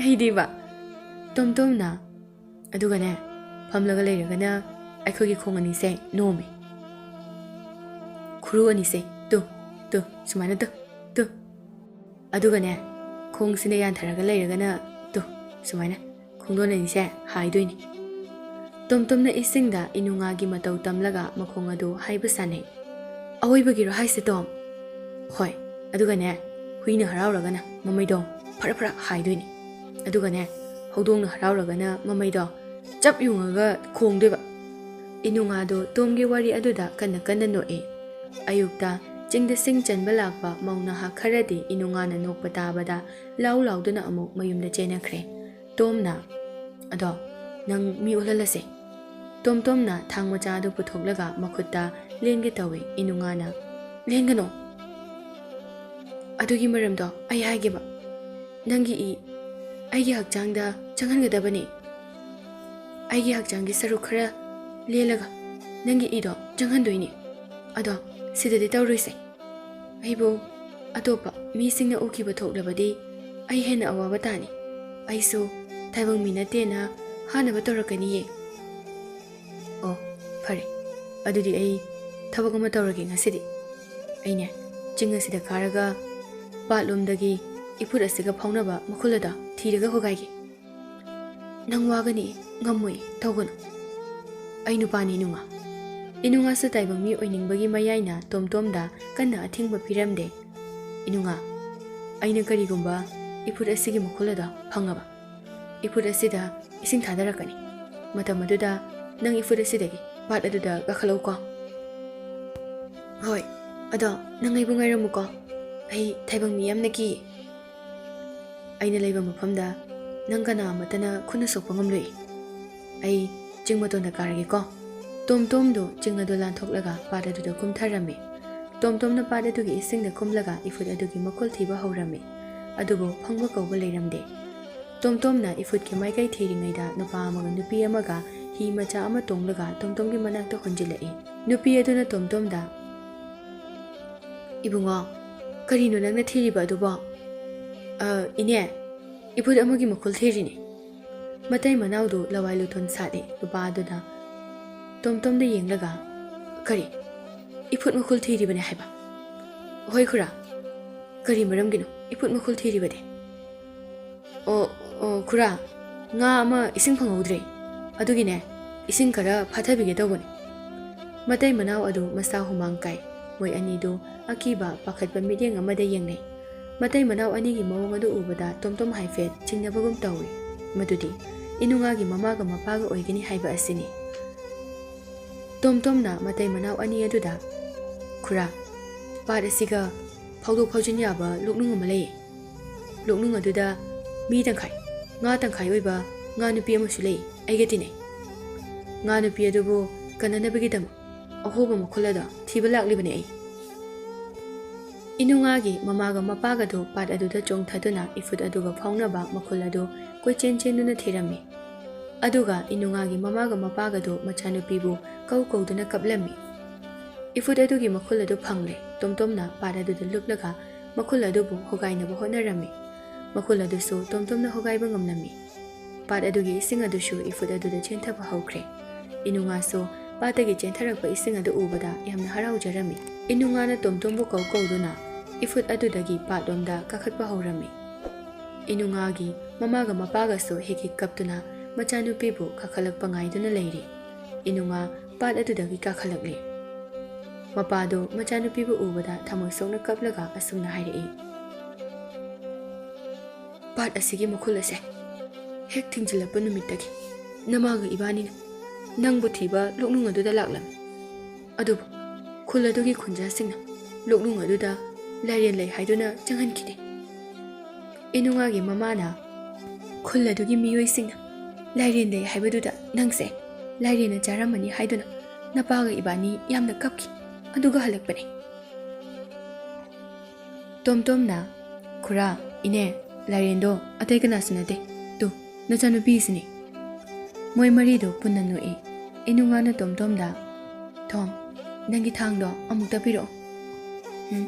ꯑꯩꯗꯤꯕ꯫ ꯇꯣꯝꯇꯣꯝꯅ, "ꯑꯗꯨꯒꯅꯦ, ꯐꯝꯂꯒ ꯂꯩꯔꯒꯅ ꯑꯩꯈꯣꯏꯒꯤ ꯈꯣꯡ ꯑꯅꯤꯁꯦ ꯅꯣꯝꯃꯤ꯫ ꯈꯨꯔꯨ ꯑꯅꯤꯁꯦ ꯇꯨ, ꯇꯨ, ꯁꯨꯃꯥꯏꯅ ꯇꯨ, ꯇꯨ꯫ ꯑꯗꯨꯒꯅꯦ, ꯈꯣꯡꯁꯤꯅ ꯌꯥꯟꯊꯔꯒ ꯂꯩꯔꯒꯅ ꯇꯨ, ꯁꯨꯃꯥꯏꯅ ꯈꯣꯡꯗꯣꯟ ꯑꯅꯤꯁꯦ ꯍꯥꯏꯗꯣꯏꯅꯤ꯫" ꯇꯣꯝꯇꯣꯝꯅ ꯏꯁꯤꯡꯗ ꯏꯅꯨꯉꯥꯒꯤ ꯃꯇꯧ ꯇꯝꯂꯒ ꯃꯈꯣꯡ ꯑꯗꯨ ꯍꯥꯏꯕ ꯁꯥꯟꯅꯩ꯫ "ꯑꯋꯣꯏꯕꯒꯤꯔꯣ ꯍꯥꯏꯁꯦ, ꯇꯣꯝ?" "ꯍꯣꯏ꯫ ꯑꯗꯨꯒꯅꯦ, ꯍꯨꯏꯅ ꯍꯔꯥꯎꯔꯒꯅ ꯃꯃꯩꯗꯣ ꯐꯔ ꯐꯔ ꯍꯥꯏꯗꯣꯏꯅꯤ꯫ ꯑꯗꯨꯒꯅꯦ, ꯍꯧꯗꯣꯡꯅ ꯍꯔꯥꯎꯔꯒꯅ ꯃꯃꯩꯗꯣ ꯆꯞ ꯌꯨꯡꯉꯒ ꯈꯣꯡꯗꯣꯏꯕ꯫" ꯏꯅꯨꯉꯥꯗꯣ ꯇꯣꯝꯒꯤ ꯋꯥꯔꯤ ꯑꯗꯨꯗ ꯀꯟꯅ ꯀꯟꯅ ꯅꯣꯛꯏ꯫ ꯑꯌꯨꯛꯇ ꯆꯤꯡꯗ ꯁꯤꯡ ꯆꯟꯕ ꯂꯥꯛꯄ ꯃꯧ ꯅꯍꯥ ꯈꯔꯗꯤ ꯏꯅꯨꯉꯥꯅ ꯅꯣꯛꯄ ꯇꯥꯕꯗ ꯂꯥꯎ ꯂꯥꯎꯗꯨꯅ ꯑꯃꯨꯛ ꯃꯌꯨꯝꯗ ꯆꯦꯟꯅꯈ꯭ꯔꯦ꯫ ꯇꯣꯝꯅ, "ꯑꯗꯣ ꯅꯪ ꯃꯤ ꯑꯣꯜꯍꯜꯂꯁꯦ꯫" ꯇꯣꯝꯇꯣꯝꯅ ꯊꯥꯡ ꯃꯆꯥ ꯑꯗꯨ ꯄꯨꯊꯣꯛꯂꯒ ꯃꯈꯨꯠꯇ ꯂꯦꯟꯒꯦ ꯇꯧꯏ꯫ ꯏꯅꯨꯉꯥꯅ, "ꯂꯦꯟꯒꯅꯣ꯫ ꯑꯗꯨꯒꯤ ꯃꯔꯝꯗꯣ ꯑꯩ ꯍꯥꯏꯒꯦꯕ꯫ ꯅꯪꯒꯤ ꯏ ꯑꯩꯒꯤ ꯍꯛꯆꯥꯡꯗ ꯆꯪꯍꯟꯒꯗꯕꯅꯤ꯫ ꯑꯩꯒꯤ ꯍꯛꯆꯥꯡꯒꯤ ꯁꯔꯨꯛ ꯈꯔ ꯂꯦꯜꯂꯒ ꯅꯪꯒꯤ ꯏꯗꯣ ꯆꯪꯍꯟꯗꯣꯏꯅꯤ꯫ ꯑꯗꯣ ꯁꯤꯗꯗꯤ ꯇꯧꯔꯣꯏꯁꯦ꯫ ꯑꯩꯕꯨ ꯑꯇꯣꯞꯄ ꯃꯤꯁꯤꯡꯅ ꯎꯈꯤꯕ ꯊꯣꯛꯂꯕꯗꯤ ꯑꯩ ꯍꯦꯟꯅ ꯑꯋꯥꯕ ꯇꯥꯅꯤ꯫ ꯑꯩꯁꯨ ꯇꯥꯏꯕꯪ ꯃꯤ ꯅꯠꯇꯦꯅ ꯍꯥꯅꯕ ꯇꯧꯔꯛꯀꯅꯤꯌꯦ꯫ ꯑꯣ, ꯐꯔꯦ꯫ ꯑꯗꯨꯗꯤ ꯑꯩ ꯊꯕꯛ ꯑꯃ ꯇꯧꯔꯒꯦ ꯉꯁꯤꯗꯤ꯫ ꯑꯩꯅꯦ, ꯆꯤꯡ ꯑꯁꯤꯗ ꯀꯥꯔꯒ ꯄꯥꯠꯂꯣꯝꯗꯒꯤ ꯏꯐꯨꯠ ꯑꯁꯤꯒ ꯐꯥꯎꯅꯕ ꯃꯈꯨꯜ ꯑꯗꯣ ꯊꯤꯔꯒ ꯍꯣꯒꯥꯏꯒꯦ꯫ ꯅꯪ ꯋꯥꯒꯅꯤ, ꯉꯝꯃꯣꯏ, ꯇꯧꯒꯅꯨ꯫ ꯑꯩ ꯅꯨꯄꯥꯅꯤ, ꯏꯅꯨꯡꯉꯥ꯫ ꯏꯅꯨꯡꯉꯥꯁꯨ ꯇꯥꯏꯕꯪ ꯃꯤ ꯑꯣꯏꯅꯤꯡꯕꯒꯤ ꯃꯌꯥꯏꯅ ꯇꯣꯝꯇꯣꯝꯗ ꯀꯟꯅ ꯑꯊꯤꯡꯕ ꯄꯤꯔꯝꯗꯦ꯫ ꯏꯅꯨꯡꯉꯥ, ꯑꯩꯅ ꯀꯔꯤꯒꯨꯝꯕ ꯏꯐꯨꯠ ꯑꯁꯤꯒꯤ ꯃꯈꯨꯜ ꯑꯗꯣ ꯐꯪꯉꯕ, ꯏꯐꯨꯠ ꯑꯁꯤꯗ ꯏꯁꯤꯡ ꯊꯥꯗꯔꯛꯀꯅꯤ꯫ ꯃꯇꯝ ꯑꯗꯨꯗ ꯅꯪ ꯏꯐꯨꯠ ꯑꯁꯤꯗꯒꯤ ꯄꯥꯠ ꯑꯗꯨꯗ ꯀꯥꯈꯠꯂꯛꯎꯀꯣ꯫ ꯍꯣꯏ, ꯑꯗꯣ ꯅꯪ ꯑꯩꯕꯨ ꯉꯥꯏꯔꯝꯃꯨꯀꯣ꯫ ꯑꯩ ꯇꯥꯏꯕꯪ ꯃꯤ ꯌꯥꯝꯅ ꯀꯤꯌꯦ꯫ ꯑꯩꯅ ꯂꯩꯕ ꯃꯐꯝꯗ ꯅꯪ ꯀꯅꯥ ꯑꯃꯠꯇꯅ ꯈꯨꯠꯅ ꯁꯣꯛꯄ ꯉꯝꯂꯣꯏ꯫ ꯑꯩ ꯆꯤꯡ ꯃꯇꯣꯟꯗ ꯀꯥꯔꯒꯦꯀꯣ꯫ ꯇꯣꯝꯇꯣꯝꯗꯨ ꯆꯤꯡ ꯑꯗꯨ ꯂꯥꯟꯊꯣꯛꯂꯒ ꯄꯥꯠ ꯑꯗꯨꯗ ꯀꯨꯝꯊꯔꯝꯃꯤ꯫ ꯇꯣꯝꯇꯣꯝꯅ ꯄꯥꯠ ꯑꯗꯨꯒꯤ ꯏꯁꯤꯡꯗ ꯀꯨꯝꯂꯒ ꯏꯐꯨꯠ ꯑꯗꯨꯒꯤ ꯃꯈꯨꯜ ꯊꯤꯕ ꯍꯧꯔꯝꯃꯤ꯫ ꯑꯗꯨꯕꯨ ꯐꯪꯕ ꯀꯧꯕ ꯂꯩꯔꯝꯗꯦ꯫ ꯇꯣꯝꯇꯣꯝꯅ ꯏꯐꯨꯠꯀꯤ ꯃꯥꯏꯀꯩ ꯊꯤꯔꯤꯉꯩꯗ ꯅꯨꯄꯥ ꯑꯃꯒ ꯅꯨꯄꯤ ꯑꯃꯒ ꯍꯤ ꯃꯆꯥ ꯑꯃ ꯇꯣꯡꯂꯒ ꯇꯣꯝꯇꯣꯝꯒꯤ ꯃꯅꯥꯛꯇ ꯍꯣꯟꯖꯤꯜꯂꯛꯏ꯫ ꯅꯨꯄꯤ ꯑꯗꯨꯅ ꯇꯣꯝꯇꯣꯝꯗ, "ꯏꯕꯨꯡꯉꯣ, ꯀꯔꯤꯅꯣ ꯅꯪꯅ ꯊꯤꯔꯤꯕ ꯑꯗꯨꯕꯣ?" "ꯑ, ꯏꯅꯦ, ꯏꯐꯨꯠ ꯑꯃꯒꯤ ꯃꯈꯨꯜ ꯊꯤꯔꯤꯅꯦ꯫" ꯃꯇꯩ ꯃꯅꯥꯎꯗꯨ ꯂꯋꯥꯏ ꯂꯨꯊꯣꯟ ꯁꯥꯠꯂꯤ꯫ ꯅꯨꯄꯥ ꯑꯗꯨꯅ ꯇꯣꯝꯇꯣꯝꯗ ꯌꯦꯡꯂꯒ, "ꯀꯔꯤ? ꯏꯐꯨꯠ ꯃꯈꯨꯜ ꯊꯤꯔꯤꯕꯅꯦ ꯍꯥꯏꯕ?" "ꯍꯣꯏ ꯈꯨꯔꯥ꯫ ꯀꯔꯤ ꯃꯔꯝꯒꯤꯅꯣ ꯏꯐꯨꯠ ꯃꯈꯨꯜ ꯊꯤꯔꯤꯕꯗꯤ?" "ꯑꯣ, ꯑꯣ, ꯈꯨꯔꯥ, ꯉꯥ ꯑꯃ ꯏꯁꯤꯡ ꯐꯪꯍꯧꯗ꯭ꯔꯦ꯫ ꯑꯗꯨꯒꯤꯅꯦ, ꯏꯁꯤꯡ ꯈꯔ ꯐꯥꯊꯕꯤꯒꯦ ꯇꯧꯕꯅꯦ꯫" ꯃꯇꯩ ꯃꯅꯥꯎ ꯑꯗꯨ ꯃꯁꯥ ꯍꯨꯃꯥꯡ ꯀꯥꯏ꯫ ꯃꯣꯏ ꯑꯅꯤꯗꯨ ꯑꯀꯤꯕ, ꯄꯥꯈꯠꯄ ꯃꯤꯠꯌꯦꯡ ꯑꯃꯗ ꯌꯦꯡꯅꯩ꯫ ꯃꯇꯩ ꯃꯅꯥꯎ ꯑꯅꯤꯒꯤ ꯃꯑꯣꯡ ꯑꯗꯨ ꯎꯕꯗ ꯇꯣꯝꯇꯣꯝ ꯍꯥꯏꯐꯦꯠ ꯆꯤꯡꯅꯕꯒꯨꯝ ꯇꯧꯏ꯫ ꯃꯗꯨꯗꯤ ꯏꯅꯨꯡꯉꯥꯒꯤ ꯃꯃꯥꯒ ꯃꯄꯥꯒ ꯑꯣꯏꯒꯅꯤ ꯍꯥꯏꯕ ꯑꯁꯤꯅꯤ꯫ ꯇꯣꯝꯇꯣꯝꯅ ꯃꯇꯩ ꯃꯅꯥꯎ ꯑꯅꯤ ꯑꯗꯨꯗ, "ꯈꯨꯔꯥ, ꯄꯥꯠ ꯑꯁꯤꯒ ꯐꯥꯎꯗꯣꯛ ꯐꯥꯎꯖꯤꯟ ꯌꯥꯕ ꯂꯣꯛꯅꯨꯡ ꯑꯃ ꯂꯩ꯫ ꯂꯣꯛꯅꯨꯡ ꯑꯗꯨꯗ ꯃꯤ ꯇꯪꯈꯥꯏ, ꯉꯥ ꯇꯪꯈꯥꯏ ꯑꯣꯏꯕ ꯉꯥ ꯅꯨꯄꯤ ꯑꯃꯁꯨ ꯂꯩ꯫ ꯑꯩꯒ ꯇꯤꯟꯅꯩ꯫ ꯉꯥ ꯅꯨꯄꯤ ꯑꯗꯨꯕꯨ ꯀꯟꯅꯅꯕꯒꯤꯗꯃꯛ ꯑꯍꯣꯕ ꯃꯈꯨꯜ ꯑꯗꯣ ꯊꯤꯕ ꯂꯥꯛꯂꯤꯕꯅꯦ ꯑꯩ꯫" ꯏꯅꯨꯡꯉꯥꯒꯤ ꯃꯃꯥꯒ ꯃꯄꯥꯒꯗꯨ ꯄꯥꯠ ꯑꯗꯨꯗ ꯆꯣꯡꯊꯗꯨꯅ ꯏꯐꯨꯠ ꯑꯗꯨꯒ ꯐꯥꯎꯅꯕ ꯃꯈꯨꯜ ꯑꯗꯨ ꯀꯣꯏꯆꯦꯟ ꯆꯦꯟꯗꯨꯅ ꯊꯤꯔꯝꯃꯤ꯫ ꯑꯗꯨꯒ ꯏꯅꯨꯡꯉꯥꯒꯤ ꯃꯃꯥꯒ ꯃꯄꯥꯒꯗꯨ ꯃꯆꯥꯅꯨꯄꯤꯕꯨ ꯀꯧ ꯀꯧꯗꯨꯅ ꯀꯞꯂꯝꯃꯤ꯫ ꯏꯐꯨꯠ ꯑꯗꯨꯒꯤ ꯃꯈꯨꯜ ꯑꯗꯨ ꯐꯪꯂꯦ꯫ ꯇꯣꯝꯇꯣꯝꯅ ꯄꯥꯠ ꯑꯗꯨꯗ ꯂꯨꯞꯂꯒ ꯃꯈꯨꯜ ꯑꯗꯨꯕꯨ ꯍꯣꯒꯥꯏꯅꯕ ꯍꯣꯠꯅꯔꯝꯃꯤ꯫ ꯃꯈꯨꯜ ꯑꯗꯨꯁꯨ ꯇꯣꯝꯇꯣꯝꯅ ꯍꯣꯒꯥꯏꯕ ꯉꯝꯂꯝꯃꯤ꯫ ꯄꯥꯠ ꯑꯗꯨꯒꯤ ꯏꯁꯤꯡ ꯑꯗꯨꯁꯨ ꯏꯐꯨꯠ ꯑꯗꯨꯗ ꯆꯦꯟꯊꯕ ꯍꯧꯈ꯭ꯔꯦ꯫ ꯏꯅꯨꯉꯥꯁꯨ ꯄꯥꯠꯇꯒꯤ ꯆꯦꯟꯊꯔꯛꯄ ꯏꯁꯤꯡ ꯑꯗꯨ ꯎꯕꯗ ꯌꯥꯝꯅ ꯍꯔꯥꯎꯖꯔꯝꯃꯤ꯫ ꯏꯅꯨꯉꯥꯅ ꯇꯣꯝꯇꯣꯝꯕꯨ ꯀꯧ ꯀꯧꯗꯨꯅ ꯏꯐꯨꯠ ꯑꯗꯨꯗꯒꯤ ꯄꯥꯠꯂꯣꯝꯗ ꯀꯥꯈꯠꯄ ꯍꯧꯔꯝꯃꯤ꯫ ꯏꯅꯨꯉꯥꯒꯤ ꯃꯃꯥꯒ ꯃꯄꯥꯒꯁꯨ ꯍꯤꯛ ꯍꯤꯛ ꯀꯞꯇꯨꯅ ꯃꯆꯥꯅꯨꯄꯤꯕꯨ ꯀꯥꯈꯠꯂꯛꯄ ꯉꯥꯏꯗꯨꯅ ꯂꯩꯔꯤ꯫ ꯏꯅꯨꯉꯥ ꯄꯥꯠ ꯑꯗꯨꯗꯒꯤ ꯀꯥꯈꯠꯂꯛꯂꯦ꯫ ꯃꯄꯥꯗꯨ ꯃꯆꯥꯅꯨꯄꯤꯕꯨ ꯎꯕꯗ ꯊꯃꯣꯏ ꯁꯣꯛꯅ ꯀꯞꯂꯒ ꯑꯁꯨꯝꯅ ꯍꯥꯏꯔꯛꯏ, "ꯄꯥꯠ ꯑꯁꯤꯒꯤ ꯃꯈꯨꯜ ꯑꯁꯦ ꯍꯦꯛ ꯊꯤꯡꯖꯤꯜꯂꯛꯄ ꯅꯨꯃꯤꯠꯇꯒꯤ ꯅꯃꯥꯒ ꯏꯕꯥꯅꯤꯅ ꯅꯪꯕꯨ ꯊꯤꯕ ꯂꯣꯛꯅꯨꯡ ꯑꯗꯨꯗ ꯂꯥꯛꯂꯝꯃꯤ꯫ ꯑꯗꯨꯕꯨ ꯈꯨꯜ ꯑꯗꯨꯒꯤ ꯈꯨꯟꯖꯥꯁꯤꯡꯅ ꯂꯣꯛꯅꯨꯡ ꯑꯗꯨꯗ ꯂꯥꯏꯔꯦꯟ ꯂꯩ ꯍꯥꯏꯗꯨꯅ ꯆꯪꯍꯟꯈꯤꯗꯦ꯫" ꯏꯅꯨꯉꯥꯒꯤ ꯃꯃꯥꯅ, "ꯈꯨꯜ ꯑꯗꯨꯒꯤ ꯃꯤꯑꯣꯏꯁꯤꯡꯅ ꯂꯥꯏꯔꯦꯟ ꯂꯩ ꯍꯥꯏꯕꯗꯨꯗ ꯅꯪꯁꯦ ꯂꯥꯏꯔꯦꯟꯅ ꯆꯥꯔꯝꯃꯅꯤ ꯍꯥꯏꯗꯨꯅ ꯅꯄꯥꯒ ꯏꯕꯥꯅꯤ ꯌꯥꯝꯅ ꯀꯞꯈꯤ꯫ ꯑꯗꯨꯒ ꯍꯜꯂꯛꯄꯅꯦ꯫" ꯇꯣꯝꯇꯣꯝꯅ, "ꯈꯨꯔꯥ, ꯏꯅꯦ, ꯂꯥꯏꯔꯦꯟꯗꯣ ꯑꯇꯩ ꯀꯅꯥꯁꯨ ꯅꯠꯇꯦ, ꯇꯨ, ꯅꯆꯥꯅꯨꯄꯤꯁꯤꯅꯤ꯫" ꯃꯣꯏ ꯃꯔꯤꯗꯨ ꯄꯨꯟꯅ ꯅꯣꯛꯏ꯫ ꯏꯅꯨꯉꯥꯅ ꯇꯣꯝꯇꯣꯝꯗ, "ꯊꯣꯝ, ꯅꯪꯒꯤ ꯊꯥꯡꯗꯣ ꯑꯃꯨꯛꯇ ꯄꯤꯔꯛꯑꯣ꯫" "ꯎꯝ,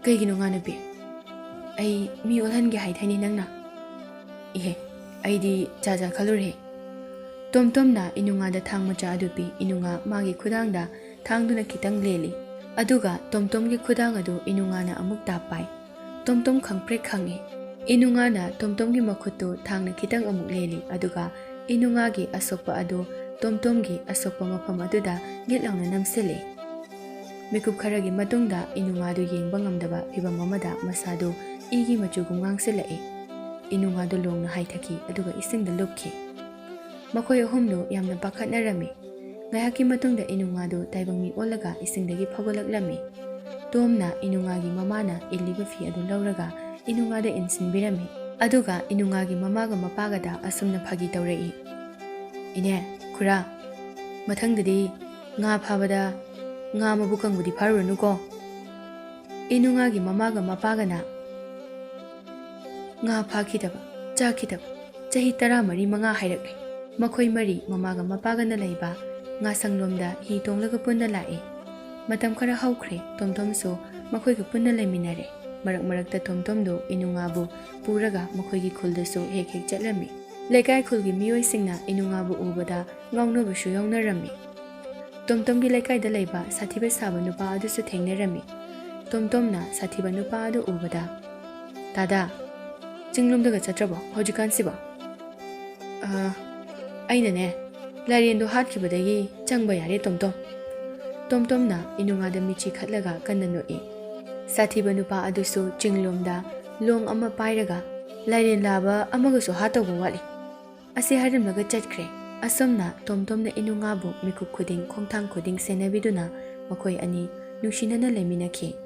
ꯀꯩꯒꯤꯅꯣ ꯉꯥꯅꯨꯄꯤ? ꯑꯩ ꯃꯤ ꯑꯣꯜꯍꯟꯒꯦ ꯍꯥꯏꯊꯩꯅꯤ ꯅꯪꯅ?" "ꯏꯍꯦ, ꯑꯩꯗꯤ ꯖꯥ ꯖꯥ ꯈꯜꯂꯨꯔꯦ꯫" ꯇꯣꯝꯇꯣꯝꯅ ꯏꯅꯨꯉꯥꯗ ꯊꯥꯡ ꯃꯆꯥ ꯑꯗꯨ ꯄꯤ꯫ ꯏꯅꯨꯉꯥ ꯃꯥꯒꯤ ꯈꯨꯗꯥꯡꯗ ꯊꯥꯡꯗꯨꯅ ꯈꯤꯇꯪ ꯂꯦꯜꯂꯤ꯫ ꯑꯗꯨꯒ ꯇꯣꯝꯇꯣꯝꯒꯤ ꯈꯨꯗꯥꯡ ꯑꯗꯨ ꯏꯅꯨꯉꯥꯅ ꯑꯃꯨꯛ ꯇꯥꯞ ꯄꯥꯏ꯫ ꯇꯣꯝꯇꯣꯝ ꯈꯪꯄ꯭ꯔꯦꯛ ꯈꯪꯉꯤ꯫ ꯏꯅꯨꯉꯥꯅ ꯇꯣꯝꯇꯣꯝꯒꯤ ꯃꯈꯨꯠꯇꯨ ꯊꯥꯡꯅ ꯈꯤꯇꯪ ꯑꯃꯨꯛ ꯂꯦꯜꯂꯤ, ꯑꯗꯨꯒ ꯏꯅꯨꯉꯥꯒꯤ ꯑꯁꯣꯛꯄ ꯑꯗꯨ ꯇꯣꯝꯇꯣꯝꯒꯤ ꯑꯁꯣꯛꯄ ꯃꯐꯝ ꯑꯗꯨꯗ ꯒꯤꯠ ꯂꯥꯎꯅ ꯅꯝꯁꯤꯜꯂꯤ꯫ ꯃꯤꯀꯨꯞ ꯈꯔꯒꯤ ꯃꯇꯨꯡꯗ ꯏꯅꯨꯉꯥꯗꯨ ꯌꯦꯡꯕ ꯉꯝꯗꯕ ꯐꯤꯚꯝ ꯑꯃꯗ ꯃꯁꯥꯗꯨ ꯏꯒꯤ ꯃꯆꯨꯒꯨꯝ ꯉꯥꯡꯁꯤꯜꯂꯛꯏ꯫ ꯏꯅꯨꯉꯥꯗꯨ ꯂꯣꯡꯅ ꯍꯥꯏꯊꯈꯤ, ꯑꯗꯨꯒ ꯏꯁꯤꯡꯗ ꯂꯨꯞꯈꯤ꯫ ꯃꯈꯣꯏ ꯑꯍꯨꯝꯗꯨ ꯌꯥꯝꯅ ꯄꯥꯈꯠꯅꯔꯝꯃꯤ꯫ ꯉꯥꯏꯍꯥꯛꯀꯤ ꯃꯇꯨꯡꯗ ꯏꯅꯨꯉꯥꯗꯨ ꯇꯥꯏꯕꯪ ꯃꯤ ꯑꯣꯜꯂꯒ ꯏꯁꯤꯡꯗꯒꯤ ꯐꯥꯎꯒꯠꯂꯛꯂꯝꯃꯤ꯫ ꯇꯣꯝꯅ ꯏꯅꯨꯉꯥꯒꯤ ꯃꯃꯥꯅ ꯏꯜꯂꯤꯕ ꯐꯤ ꯑꯗꯨ ꯂꯧꯔꯒ ꯏꯅꯨꯉꯥꯗ ꯏꯟꯁꯤꯟꯕꯤꯔꯝꯃꯤ꯫ ꯑꯗꯨꯒ ꯏꯅꯨꯉꯥꯒꯤ ꯃꯃꯥꯒ ꯃꯄꯥꯒꯗ ꯑꯁꯨꯝꯅ ꯐꯥꯒꯤ ꯇꯧꯔꯛꯏ, "ꯏꯅꯦ, ꯈꯨꯔꯥ, ꯃꯊꯪꯗꯗꯤ ꯉꯥ ꯐꯥꯕꯗ ꯉꯥ ꯃꯕꯨꯛ ꯀꯪꯕꯗꯤ ꯐꯥꯔꯨꯔꯅꯨꯀꯣ꯫" ꯏꯅꯨꯉꯥꯒꯤ ꯃꯃꯥꯒ ꯃꯄꯥꯒꯅ ꯉꯥ ꯐꯥꯈꯤꯗꯕ, ꯆꯥꯈꯤꯗꯕ ꯆꯍꯤ ꯇꯔꯥꯃꯔꯤ ꯃꯉꯥ ꯍꯥꯏꯔꯛꯂꯦ꯫ ꯃꯈꯣꯏ ꯃꯔꯤ ꯃꯃꯥꯒ ꯃꯄꯥꯒꯅ ꯂꯩꯕ ꯉꯥꯁꯪꯂꯣꯝꯗ ꯍꯤ ꯇꯣꯡꯂꯒ ꯄꯨꯟꯅ ꯂꯥꯛꯏ꯫ ꯃꯇꯝ ꯈꯔ ꯍꯧꯈ꯭ꯔꯦ, ꯇꯣꯝꯇꯣꯝꯁꯨ ꯃꯈꯣꯏꯒ ꯄꯨꯟꯅ ꯂꯩꯃꯤꯟꯅꯔꯦ꯫ ꯃꯔꯛ ꯃꯔꯛꯇ ꯇꯣꯝꯇꯣꯝꯗꯨ ꯏꯅꯨꯉꯥꯕꯨ ꯄꯨꯔꯒ ꯃꯈꯣꯏꯒꯤ ꯈꯨꯜꯗꯁꯨ ꯍꯦꯛ ꯍꯦꯛ ꯆꯠꯂꯝꯃꯤ꯫ ꯂꯩꯀꯥꯏ ꯈꯨꯜꯒꯤ ꯃꯤꯑꯣꯏꯁꯤꯡꯅ ꯏꯅꯨꯉꯥꯕꯨ ꯎꯕꯗ ꯉꯥꯎꯅꯕꯁꯨ ꯌꯥꯎꯅꯔꯝꯃꯤ꯫ ꯇꯣꯝꯇꯣꯝꯒꯤ ꯂꯩꯀꯥꯏꯗ ꯂꯩꯕ ꯁꯥꯊꯤꯕ ꯁꯥꯕ ꯅꯨꯄꯥ ꯑꯗꯨꯁꯨ ꯊꯦꯡꯅꯔꯝꯃꯤ꯫ ꯇꯣꯝꯇꯣꯝꯅ ꯁꯥꯊꯤꯕ ꯅꯨꯄꯥ ꯑꯗꯨ ꯎꯕꯗ, "ꯇꯥꯗꯥ, ꯆꯤꯡꯂꯣꯝꯗꯒ ꯆꯠꯇ꯭ꯔꯕꯣ ꯍꯧꯖꯤꯛꯀꯥꯟꯁꯤꯕꯣ?" "ꯑ, ꯑꯩꯅꯅꯦ, ꯂꯥꯏꯔꯦꯟꯗꯣ ꯍꯥꯠꯈꯤꯕꯗꯒꯤ ꯆꯪꯕ ꯌꯥꯔꯦ, ꯇꯣꯝꯇꯣꯝ꯫" ꯇꯣꯝꯇꯣꯝꯅ ꯏꯅꯨꯉꯥꯗ ꯃꯤꯠꯆꯤ ꯈꯠꯂꯒ ꯀꯟꯅ ꯅꯣꯛꯏ꯫ ꯁꯥꯊꯤꯕ ꯅꯨꯄꯥ ꯑꯗꯨꯁꯨ ꯆꯤꯡꯂꯣꯝꯗ ꯂꯣꯡ ꯑꯃ ꯄꯥꯏꯔꯒ, "ꯂꯥꯏꯔꯦꯟ ꯂꯥꯕ ꯑꯃꯒꯁꯨ ꯍꯥꯠꯇꯧꯕ ꯋꯥꯠꯂꯤ꯫" ꯑꯁꯤ ꯍꯥꯏꯔꯝꯂꯒ ꯆꯠꯈ꯭ꯔꯦ꯫ ꯑꯁꯨꯝꯅ ꯇꯣꯝꯇꯣꯝꯅ ꯏꯅꯨꯉꯥꯕꯨ ꯃꯤꯀꯨꯞ ꯈꯨꯗꯤꯡ, ꯈꯣꯡꯊꯥꯡ ꯈꯨꯗꯤꯡ ꯁꯦꯟꯅꯕꯤꯗꯨꯅ ꯃꯈꯣꯏ ꯑꯅꯤ ꯅꯨꯡꯁꯤꯅꯅ ꯂꯩꯃꯤꯟꯅꯈꯤ꯫